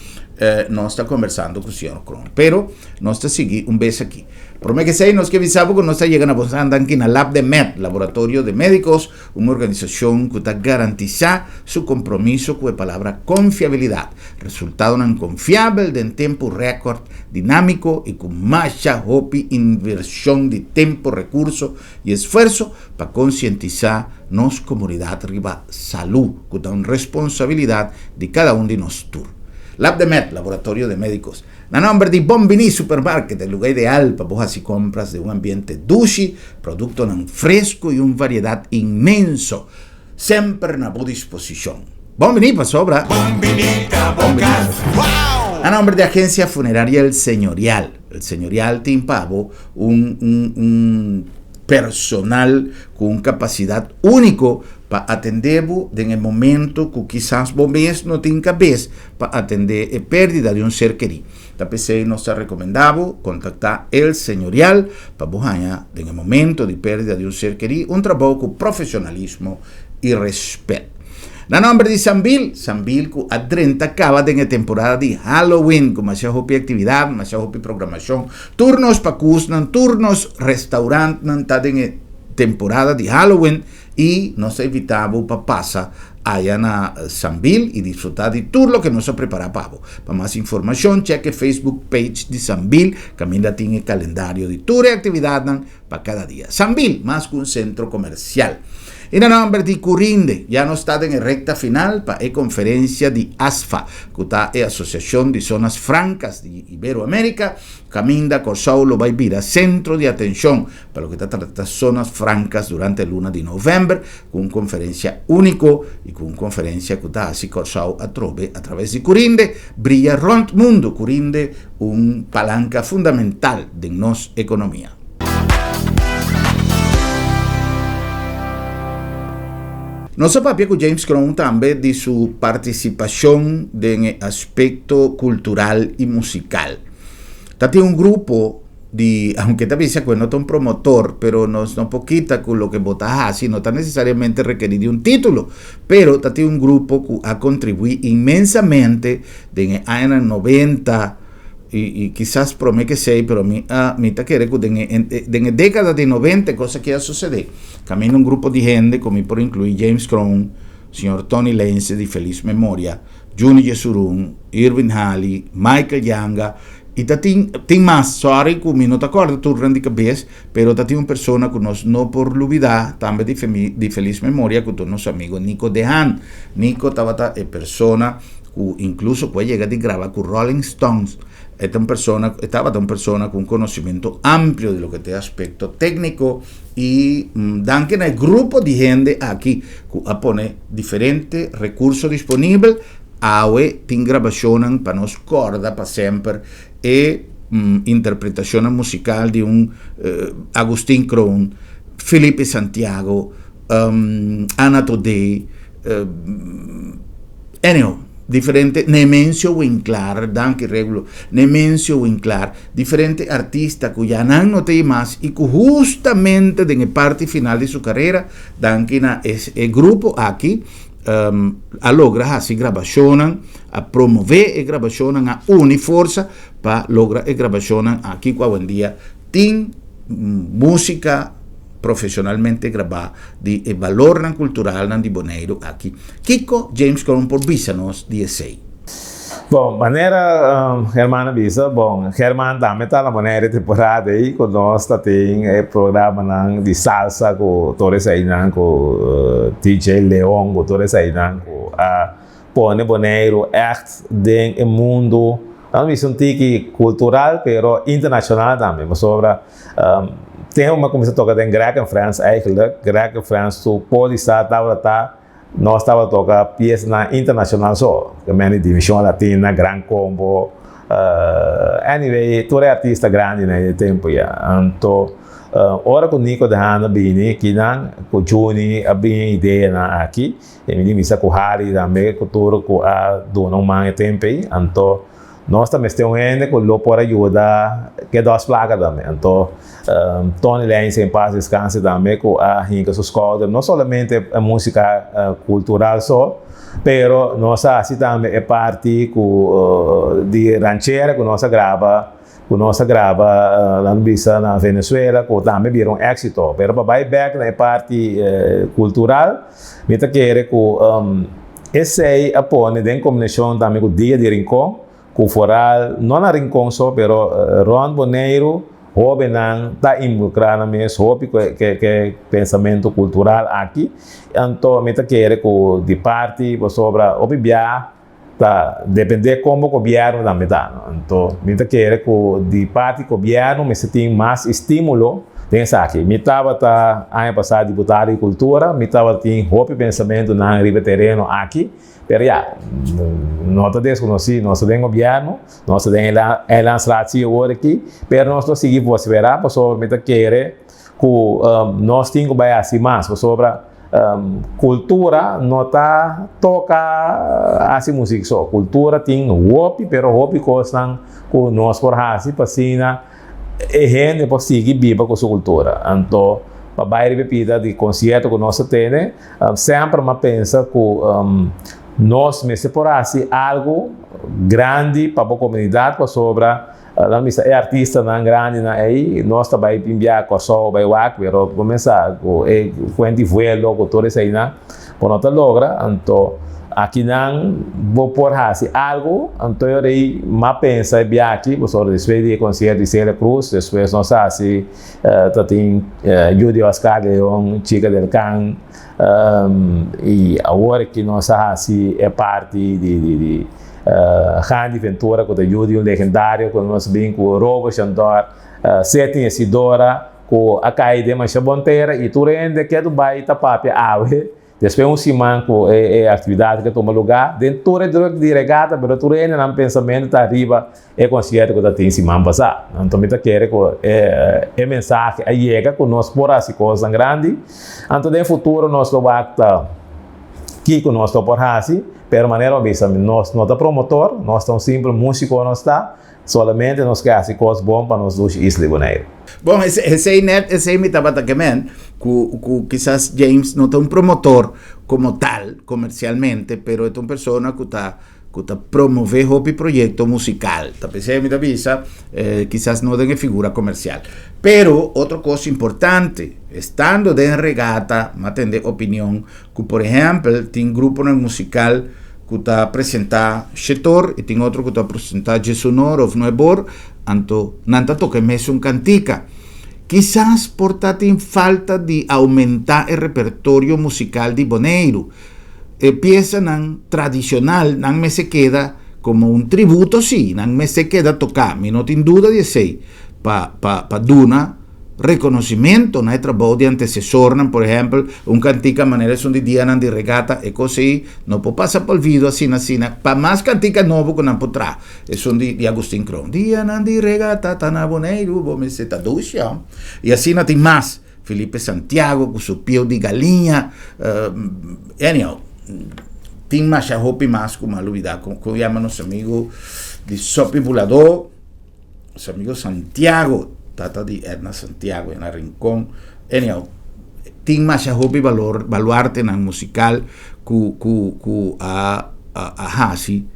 Nos ta kombersando ku señor Kroon. Pero nos ta sigui un bes aki. Promé ke esei nos ke bisa bo ku nos ta yega na Bosnan danki na Lab de Med, Laboratorio de Médicos, un organisashon ku ta garantisá su kompromiso ku e palabra konfiabilidat, resultadonan konfiabel den tempu rèkòrt, dinámiko i ku masha hopi invershon di tempu, rekurso i esfuerso pa konsientisá nos komunidat riba salú, ku ta un responsabilidat di kada un di nos tur. Lab de Med, Laboratorio de Médicos, na nòmber di Bon Biní Supermarket, e lugá ideal pa bo hasi kompras den un ambiente dushi, produktonan fresku i un variedat inmenso semper na bo disposishon. Bon Biní pasobra. Bon Biní ta bo kas. Wow! Na nòmber di Agensia Funeraria El Señorial, El Señorial tin pa bo un un un personal ku un kapasidat úniko pa atendé bo den e momento ku kisas bo mes no tin kabes pa atendé e pérdida di un ser kerí. Ta p'esei nos ta rekomendá bo kontaktá El Señorial pa bo haña den e momento di pérdida di un ser kerí un trabou ku profeshonalismo i rèspèt. Na nòmber di Sambil, Sambil ku a drenta kaba den e temporada di Halloween ku masha hopi aktividat, masha hopi programashon. Tur nos pakusnan, tur nos restaurantnan ta den e temporada di Halloween i nos ta invitá bo pa pasa aya na Sambil i disfrutá di tur loke nos a prepará pa bo. Pa mas informashon chèk e Facebook page di Sambil kaminda tin e kalendario di tur e aktividatnan pa kada dia. Sambil, mas ku un sentro komersial. I na nòmber di Curinde, ya nos ta den e rekta final pa e konferensia di ASFA, ku ta e Asosiashon di Zonas Frankas di Iberoamérika, kaminda Kòrsou lo bai bira sentro di atenshon pa loke ta trata zonas frankas durante luna di novèmber, ku un konferensia úniko i ku un konferensia ku ta hasi Kòrsou atrobe atraves di Curinde bria rònt mundu. Curinde un palanka fundamental den nos ekonomia. Nos a papia ku James Kroon tambe di su partisipashon den e aspekto kultural i musikal. Ta tin un grupo di, aunke ta bisa ku e no ta un promotor, pero nos no por kita ku loke bo ta hasi no ta nesesariamente rekerí di un título, pero ta tin un grupo ku a kontribuí inmensamente den e añanan noventa, i i kisas prome ke esei pero mi a mi ta kere ku den e den e dekada di noventa e kos aki a sosede. Kaminda un grupo di hende ku mi por inkluí James Kroon, señor Tony Lense di felis memoria, Juni Jesurun, Irvin Hali, Michael Yanga i ta tin tin mas sorry ku mi no ta kòrda turnan di kabes pero ta tin un persona ku nos no por lubidá tambe di di felis memoria ku ta nos amigo Nico de Haan. Nico tabata e persona ku inkluso ku a yega di graba ku Rolling Stones. E ta un persona, e tabata un persona ku un konosementu amplio di loke ta e aspekto tékniko i danki na e grupo di hende aki ku a pone diferente rekurso disponibel, awe tin grabashonnan pa nos kòrda pa semper e interpretashonnan musikal di un Agustin Kroon, Felipe Santiago, Ana Thodé, Anyhow, diferente, Nemencio Winklaar, danki Regulo, Nemencio Winklaar, diferente artista ku ya nan no ta ei mas i ku hustamente den e parti final di su karera, danki na es e grupo aki, a logra hasi grabashonnan, a promové e grabashonnan, a uni forsa pa logra e grabashonnan aki ku awendia tin músika profesionalmente grabá di e balornan kulturalnan di Boneiru aki. Kiko James Kroon por bisa nos di esei? Bon, manera Herman a bisa, bon, Herman tambe ta na Boneiru e temporada ei ku nos ta tin e programanan di salsa ku tur eseinan ku DJ Leon ku tur eseinan ku a pone Boneiru ègt den e mundu, nan bisa un tiki kultural pero internashonal tambe pasobra Tempo mi a cuminsa toca den Greg and Friends eigenlijk, Greg and Friends su polisa tabata ta nos tabata toca piesanan internacional so, ke men di Dimension Latina, Gran Combo, anyway tur e artista grandi na e tempo ya. Anto ora cu Nico de Haan a bini kinan cu Juni a bini e ideanan aki, e mi di misa cu Harry tambe cu tur cu a duna un man e tempo ey, anto. Nos ta mester un hende ku lo por a yuda ke dos plaka tambe. Anto Tony Leijnse en pas deskanse tambe ku a hinka su skouder no solamente e musika kultural so, pero nos a hasi tambe e parti ku di ranchera ku nos a graba ku nos a graba nan bisa na Venezuela ku tambe bira un éksito. Pero pa bai bèk na e parti kultural mi ta kere ku esei a pone den kombinashon tambe ku Dia di Rincon ku foral no na Rincon so pero rònt Boneiru hóbennan ta involukrá nan mes hopi ku e pensamentu kultural aki. Anto mi ta kere ku di parti pasobra hopi bia Ta depende kon bo gobièrnu tambe ta. Anto mi ta kere ku di parti gobièrnu mester tin mas estímulo den esaki. Mi tabata aña pasá diputado di kultura, mi tabatin hopi pensamentunan riba e tereno aki, pero ya, no ta deskonosí, nos ta den gobièrnu, nos ta den eilandsraad si awor aki, pero nos lo sigui vosiferá pasobra mi ta kere ku nos tin ku bai hasi mas pasobra kultura no ta toka hasi musik so, kultura tin hopi pero hopi kosnan ku nos por hasi pa asina e hende por sigui biba ku su kultura. Anto pa bai riba e pida di konsierto ku nos ta tene semper mi a pensa ku nos mester por hasi algu grandi pa bo komunidat pasobra Nan bisa e artistanan grandinan ei, nos ta bai bin biaha Kòrsou, bai wak, pero bo mester ku e kuenta di vuelo ku tur eseinan bo no ta logra, anto akinan bo por hasi algu, anto e ora ei m'a pensa e biaha aki, pasobra despues di e konsierto di Celia Cruz, despues nos a hasi ta tin Judy Oscar Leon, Chica del Can, i awor aki nos a hasi e parti di. Gandhi Ventura ku ta yu di un legendario ku nos bin ku Robo Shandor, Seti Isidora ku a kai den masha bon tera i tur hende ke bai ta papia awe despues un siman ku e aktividat ke tuma lugá den tur e druk di regata pero tur hende nan pensamentu ta riba e konsierto ku ta tin siman pasá. Anto mi ta kere ku e mensahe a yega ku nos por hasi kosnan grandi anto den futuro nos lo wak ta Kiko nos lo por hasi? Pero manera bo bisa, nos no ta promotor, nos ta un simpel músiko nos ta, solamente nos ke hasi kos bon pa nos dushi isla di Boneiru. Bon, esei net esei mi tabata ke men, ku ku kisas James no ta un promotor komo tal, komersialmente, pero e ta un persona ku ta ku ta promove hopi proyekto musikal. Ta p'esei mi ta bisa, kisas no den e figura komersial. Pero otro kos importante, estando den regata, mi a tende opinion ku por ehèmpel tin gruponan musikal ku ta presentá shetor i tin otro ku ta presentá djesunor òf nuebor, anto nan ta toka e mesun kantika. Kisas por ta tin falta di oumentá e repertorio musikal di Boneiru. E piesanan tradicional nan mester keda como un tributo si, nan mester keda toca, mi no tin duda di esey, pa pa pa duna reconocimento na e trabou di antecesornan, por ehempel, un cantica manera esun di dianan di regata, e cos ey no por pasa pa olvido asina asina, pa mas cantica nobo cu nan por traha, esun di di Agustin Kroon, dianan di regata ta na Boneiru, bo mester ta dushi, y asina tin mas. Felipe Santiago ku su pieu di galiña, anyhow, tin masha hopi mas ku mi a lubida, ku yama nos amigo di Sopi Buladó, nos amigo Santiago, tata di Edna Santiago na Rincon, anyhow, tin masha hopi balor, baluartenan musical ku ku ku a a hasi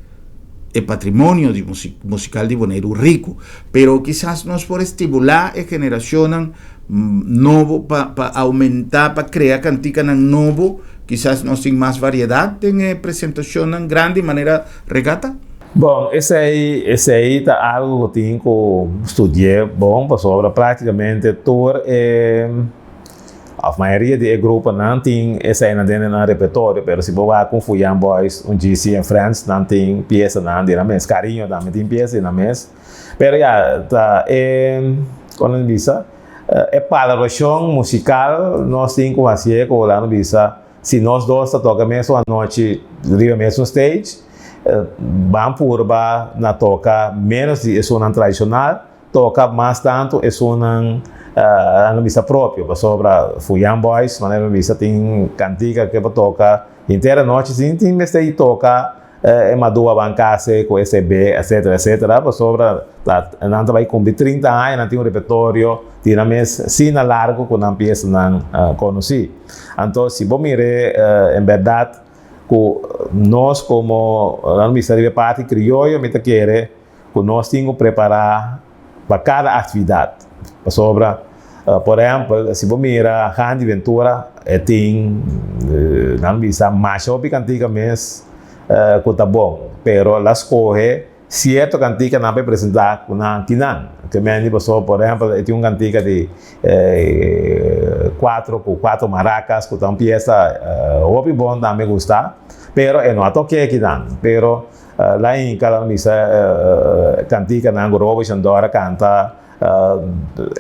e patrimonio di musical di Boneiru riku, pero kisas nos por estimulá e generacionnan nobo pa pa aumenta pa crea canticanan nobo kisas nos tin mas variedad den e presentacionnan grandi manera regata? Bon, esey esey ta algo cu tin cu studi'e bon pasobra practicamente tur e of mayoria di e gruponan tin eseynan den nan repertorio pero si bo wak un Fuyan Boys, un GC and Friends nan tin piesanan di nan mes, Cariño tambe tin piesa di nan mes. Pero ya, ta e, kon nan bisa, e palabrashon musikal nos tin ku hasié ku nan bisa si nos dos ta toka mesun anochi riba mesun stage, ban purba na toka ménos di esunnan tradishonal, toka mas tantu esunnan nan bisa propio, pasobra Fuyan Boys, manera mi bisa, tin kantika ke por toka henter anochi sin tin mester di toka. E Madua ban kase ku SB etcetera etcetera pasobra ta nan ta bai kumpli 30 aña nan tin un repertorio di nan mes sina largo ku nan piesanan konosí. Anto si bo mir'é en bèrdat ku nos komo nan bisa riba e parti krioyo mi ta kere ku nos tin ku prepará pa kada aktividat pasobra por ehèmpel si bo mira Handy Ventura e tin nan bisa masha hopi kantika mes ku ta bon pero el a skohe sierto kantikanan pa e presentá ku nan kinan ke mende pasobra por ehèmpel e tin un kantika di kuatro ku kuatro marakas ku ta un piesa hopi bon tambe gusta pero e no a tok'é kinan pero La Inca la misa kantikanan ku Robo Shandor a kanta.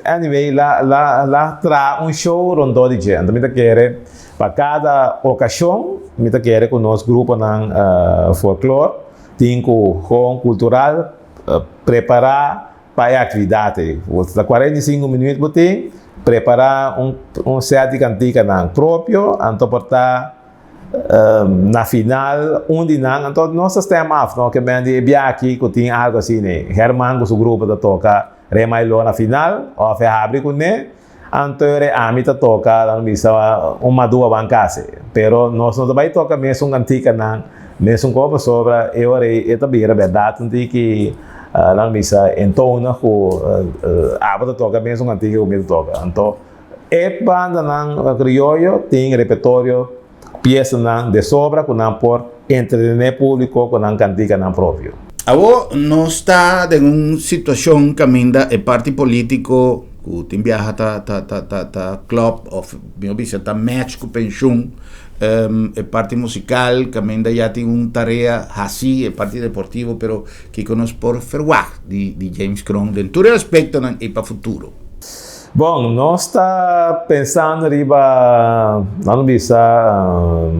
Anyway, la la la traha un show rondó di dje. Anto mi ta kere pa kada okashon mi ta kere ku nos gruponan folklor tin ku gewoon kultural prepará pa e aktividat ei. Bo ta 45 minuut bo tin prepará un un sèt di kantikanan propio anto por ta Na final un di nan anto nos ta stem af no ke men di e biaha aki ku tin algu asina ei. Herman ku su grupo ta toka Re Mailó na final òf e habri kuné anto e ora ami ta toka nan bisa un madua ban kase. Pero nos no ta bai toka mesun kantikanan mesun kos pasobra e ora ei e ta bira bèrdat un tiki nan bisa entonan ku abo ta toka mesun kantika ku mi ta toka. Anto E bandanan krioyo tin repertorio piesanan de sobra ku nan por entretené públiko ku nan kantikanan propio. Awor nos ta den un situashon kaminda e parti polítiko ku tin biaha ta ta ta ta ta klòp òf mihó bisa ta match ku penshun, e parti musikal kaminda ya tin un tarea hasí, e parti deportivo, pero kiko nos por ferwagt di di James Kroon den tur e aspektonan ei pa futuro? Bon, nos ta pensando riba, nan lo bisa,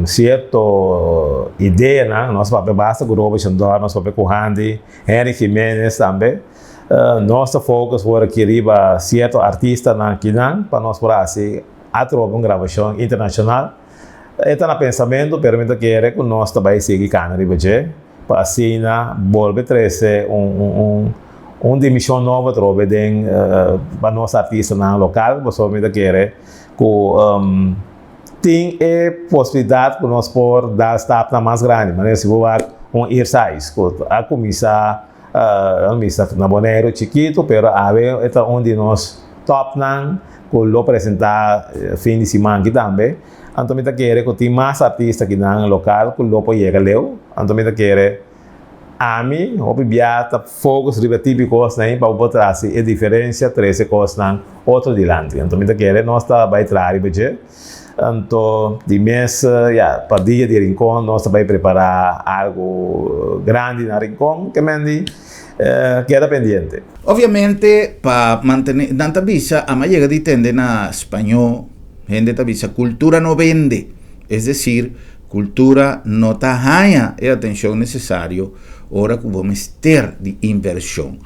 cierto ideanan. Nos papia basta cu Robert Shandor, nos papia cu Handy, Henry Jimenez tambe. Nos ta focus for aki riba cierto artistanan akinan pa nos por haci atrobe un grabacion internacional. E ta na pensamento, pero mi ta kere cu nos ta bay sigui cana riba dje. Pa asina bolbe trece un un dimension nobo atrobe den pa nos artistanan local pasobra mi ta kere cu tin e posibilidad cu nos por da stapnan mas grandi manera si bo wak un Irsais cu a cuminsa na Boneiru chikito pero awe e ta un di nos topnan cu lo presenta fin di siman aki tambe. Anto mi ta kere ku tin mas artista kinan lokal ku lo por yega leu. Anto mi ta kere ami hopi bia ta focus riba e tipo di kosnan ei pa bo por trasi e diferensia, trese kosnan otro dilanti. Anto mi ta kere nos ta bai traha riba dje. Anto di mes ya pa dia di Rincon nos ta bai prepara algu grandi na Rincon ke men di keda pendiente. Obviamente pa mantene nan ta bisa ama yega di tende na spañó. Hende ta bisa cultura no bende, es decir, cultura no ta haña e atencion necesario ora cu bo mester di inversion.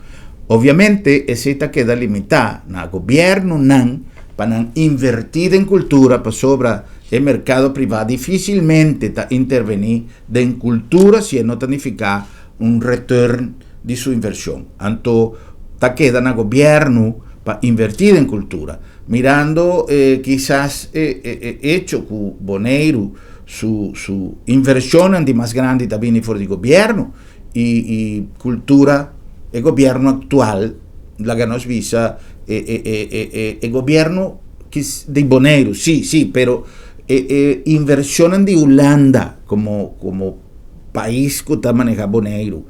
Obviamente esey ta keda limita na gobiernonan pa nan inverti den cultura pasobra e mercado priva dificilmente ta interveni den cultura si e no ta nifica un return di su inversion. Anto ta keda na gobierno pa inverti den cultura. Mirando e kisas e e echo ku Boneiru su su invershonnan di mas grandi ta bini for di gobièrnu i i kultura e gobièrnu aktual laga nos bisa e e e e e e gobièrnu kis di Boneiru si si pero e e invershonnan di Hulanda komo komo pais ku ta maneha Boneiru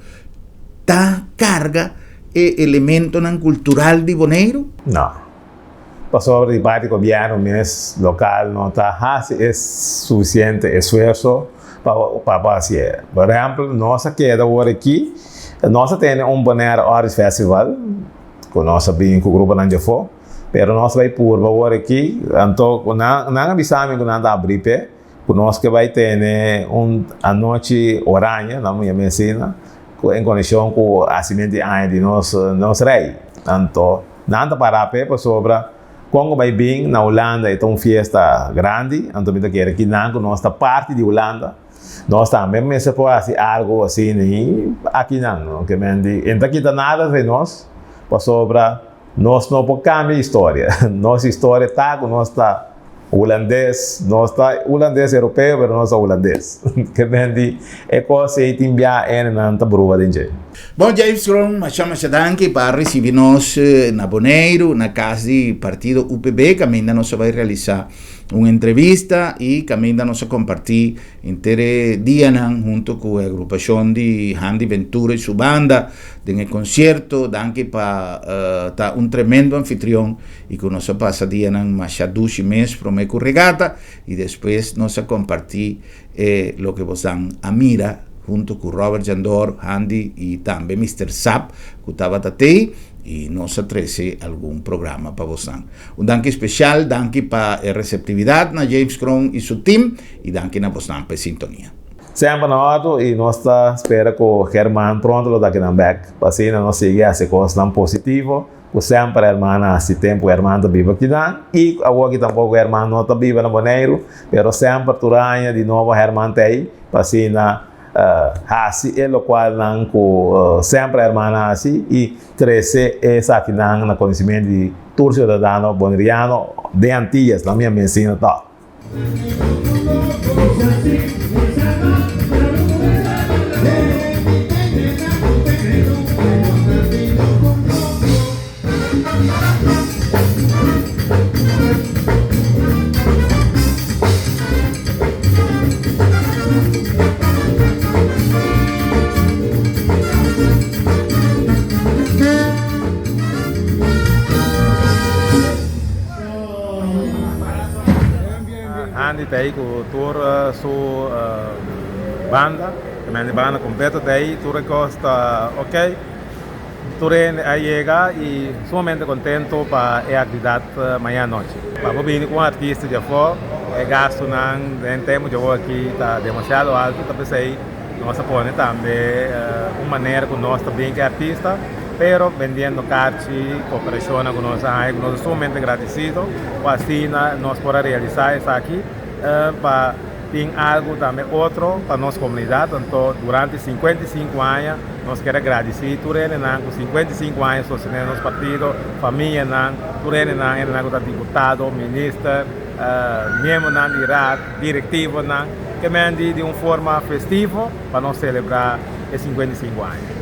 ta karga e elementonan kultural di Boneiru? No. Pasobra di parti gobièrnu mes lokal no ta hasi e sufisiente esfuerso pa pa hasi e. Por ehèmpel, nos a keda awor aki, nos a tene un Bonaire Arts Festival ku nos a bin ku gruponan di afó, pero nos bai purba awor aki, anto ku nan nan a bisa mi ku nan ta abri p'e, ku nos ke bai tene un anochi oranje, nan yama asina, ku en konekshon ku hasimentu di aña di nos nos rei. Anto. Nan ta para p'e pasobra kon ku bai bin na Hulanda e ta un fiesta grandi, anto mi ta kere ki nan ku nos ta parti di Hulanda. Nos tambe mester por hasi algo asina i akinan, no? Ke men di, e no ta kita nada di nos, pasobra nos no por kambia historia. Nos historia ta ku nos ta hulandes, nos ta hulandes europeo, pero nos ta hulandes. Ke men di, e kos ei tin bia hendenan ta bruha den dje. Bon James Kroon, masha masha danki pa a risibi nos na Boneiru, na kas di partido UPB, kaminda nos a bai realisa un entrevista i kaminda nos a kompartí henter e dianan hunto ku e agrupashon di Handy Ventura i su banda den e konsierto. Danki pa ta un tremendo anfitrion i ku nos a pasa dianan masha dushi mes promé ku regata i despues nos a kompartí e loke bosan a mira hunto ku Robert Jandor, Handy i tambe Mister Sap ku tabata tei i nos a trese algun programa pa bosan. Un danki spesial, danki pa e reseptividat na James Kroon i su tim i danki na bosnan pa e sintonia. Semper na òrdu i nos ta spera ku Herman pronto lo ta kinan bèk pa asina nos sigui hasi kosnan positivo ku semper Herman a hasi tempu ku Herman ta biba kinan i awor aki tampoko Herman no ta biba na Boneiru pero semper tur aña di nobo Herman ta ei pa asina hasi e lokualnan ku semper Herman a hasi i trese esakinan na konosimentu di tur siudadano boneriano den Antillas na mi a mensina tòg. Andy ta ei ku tur su banda, e banda kompleto ta ei, tur e kos ta ok. Tur hende a yega i sumamente kontento pa e aktividat maña anochi. Pa bo bini ku un artista di afó, e gastunan den tempu di awor aki ta demasiado altu, ta p'esei nos a pone tambe un manera ku nos ta bin ku e artista, pero bendiendo karchi, koperashonnan ku nos a haña ku nos ta sumamente gradisido ku asina nos por a realisá esaki pa tin algu tambe otro pa nos komunidat. Anto durante 55 aña nos kier a gradisí tur hendenan ku 55 aña sostené nos partido, famianan, tur hendenan, hendenan ku ta diputado, minister, miembronan di raad, directivonan, ke men di di un forma festivo pa nos selebrá e 55 aña.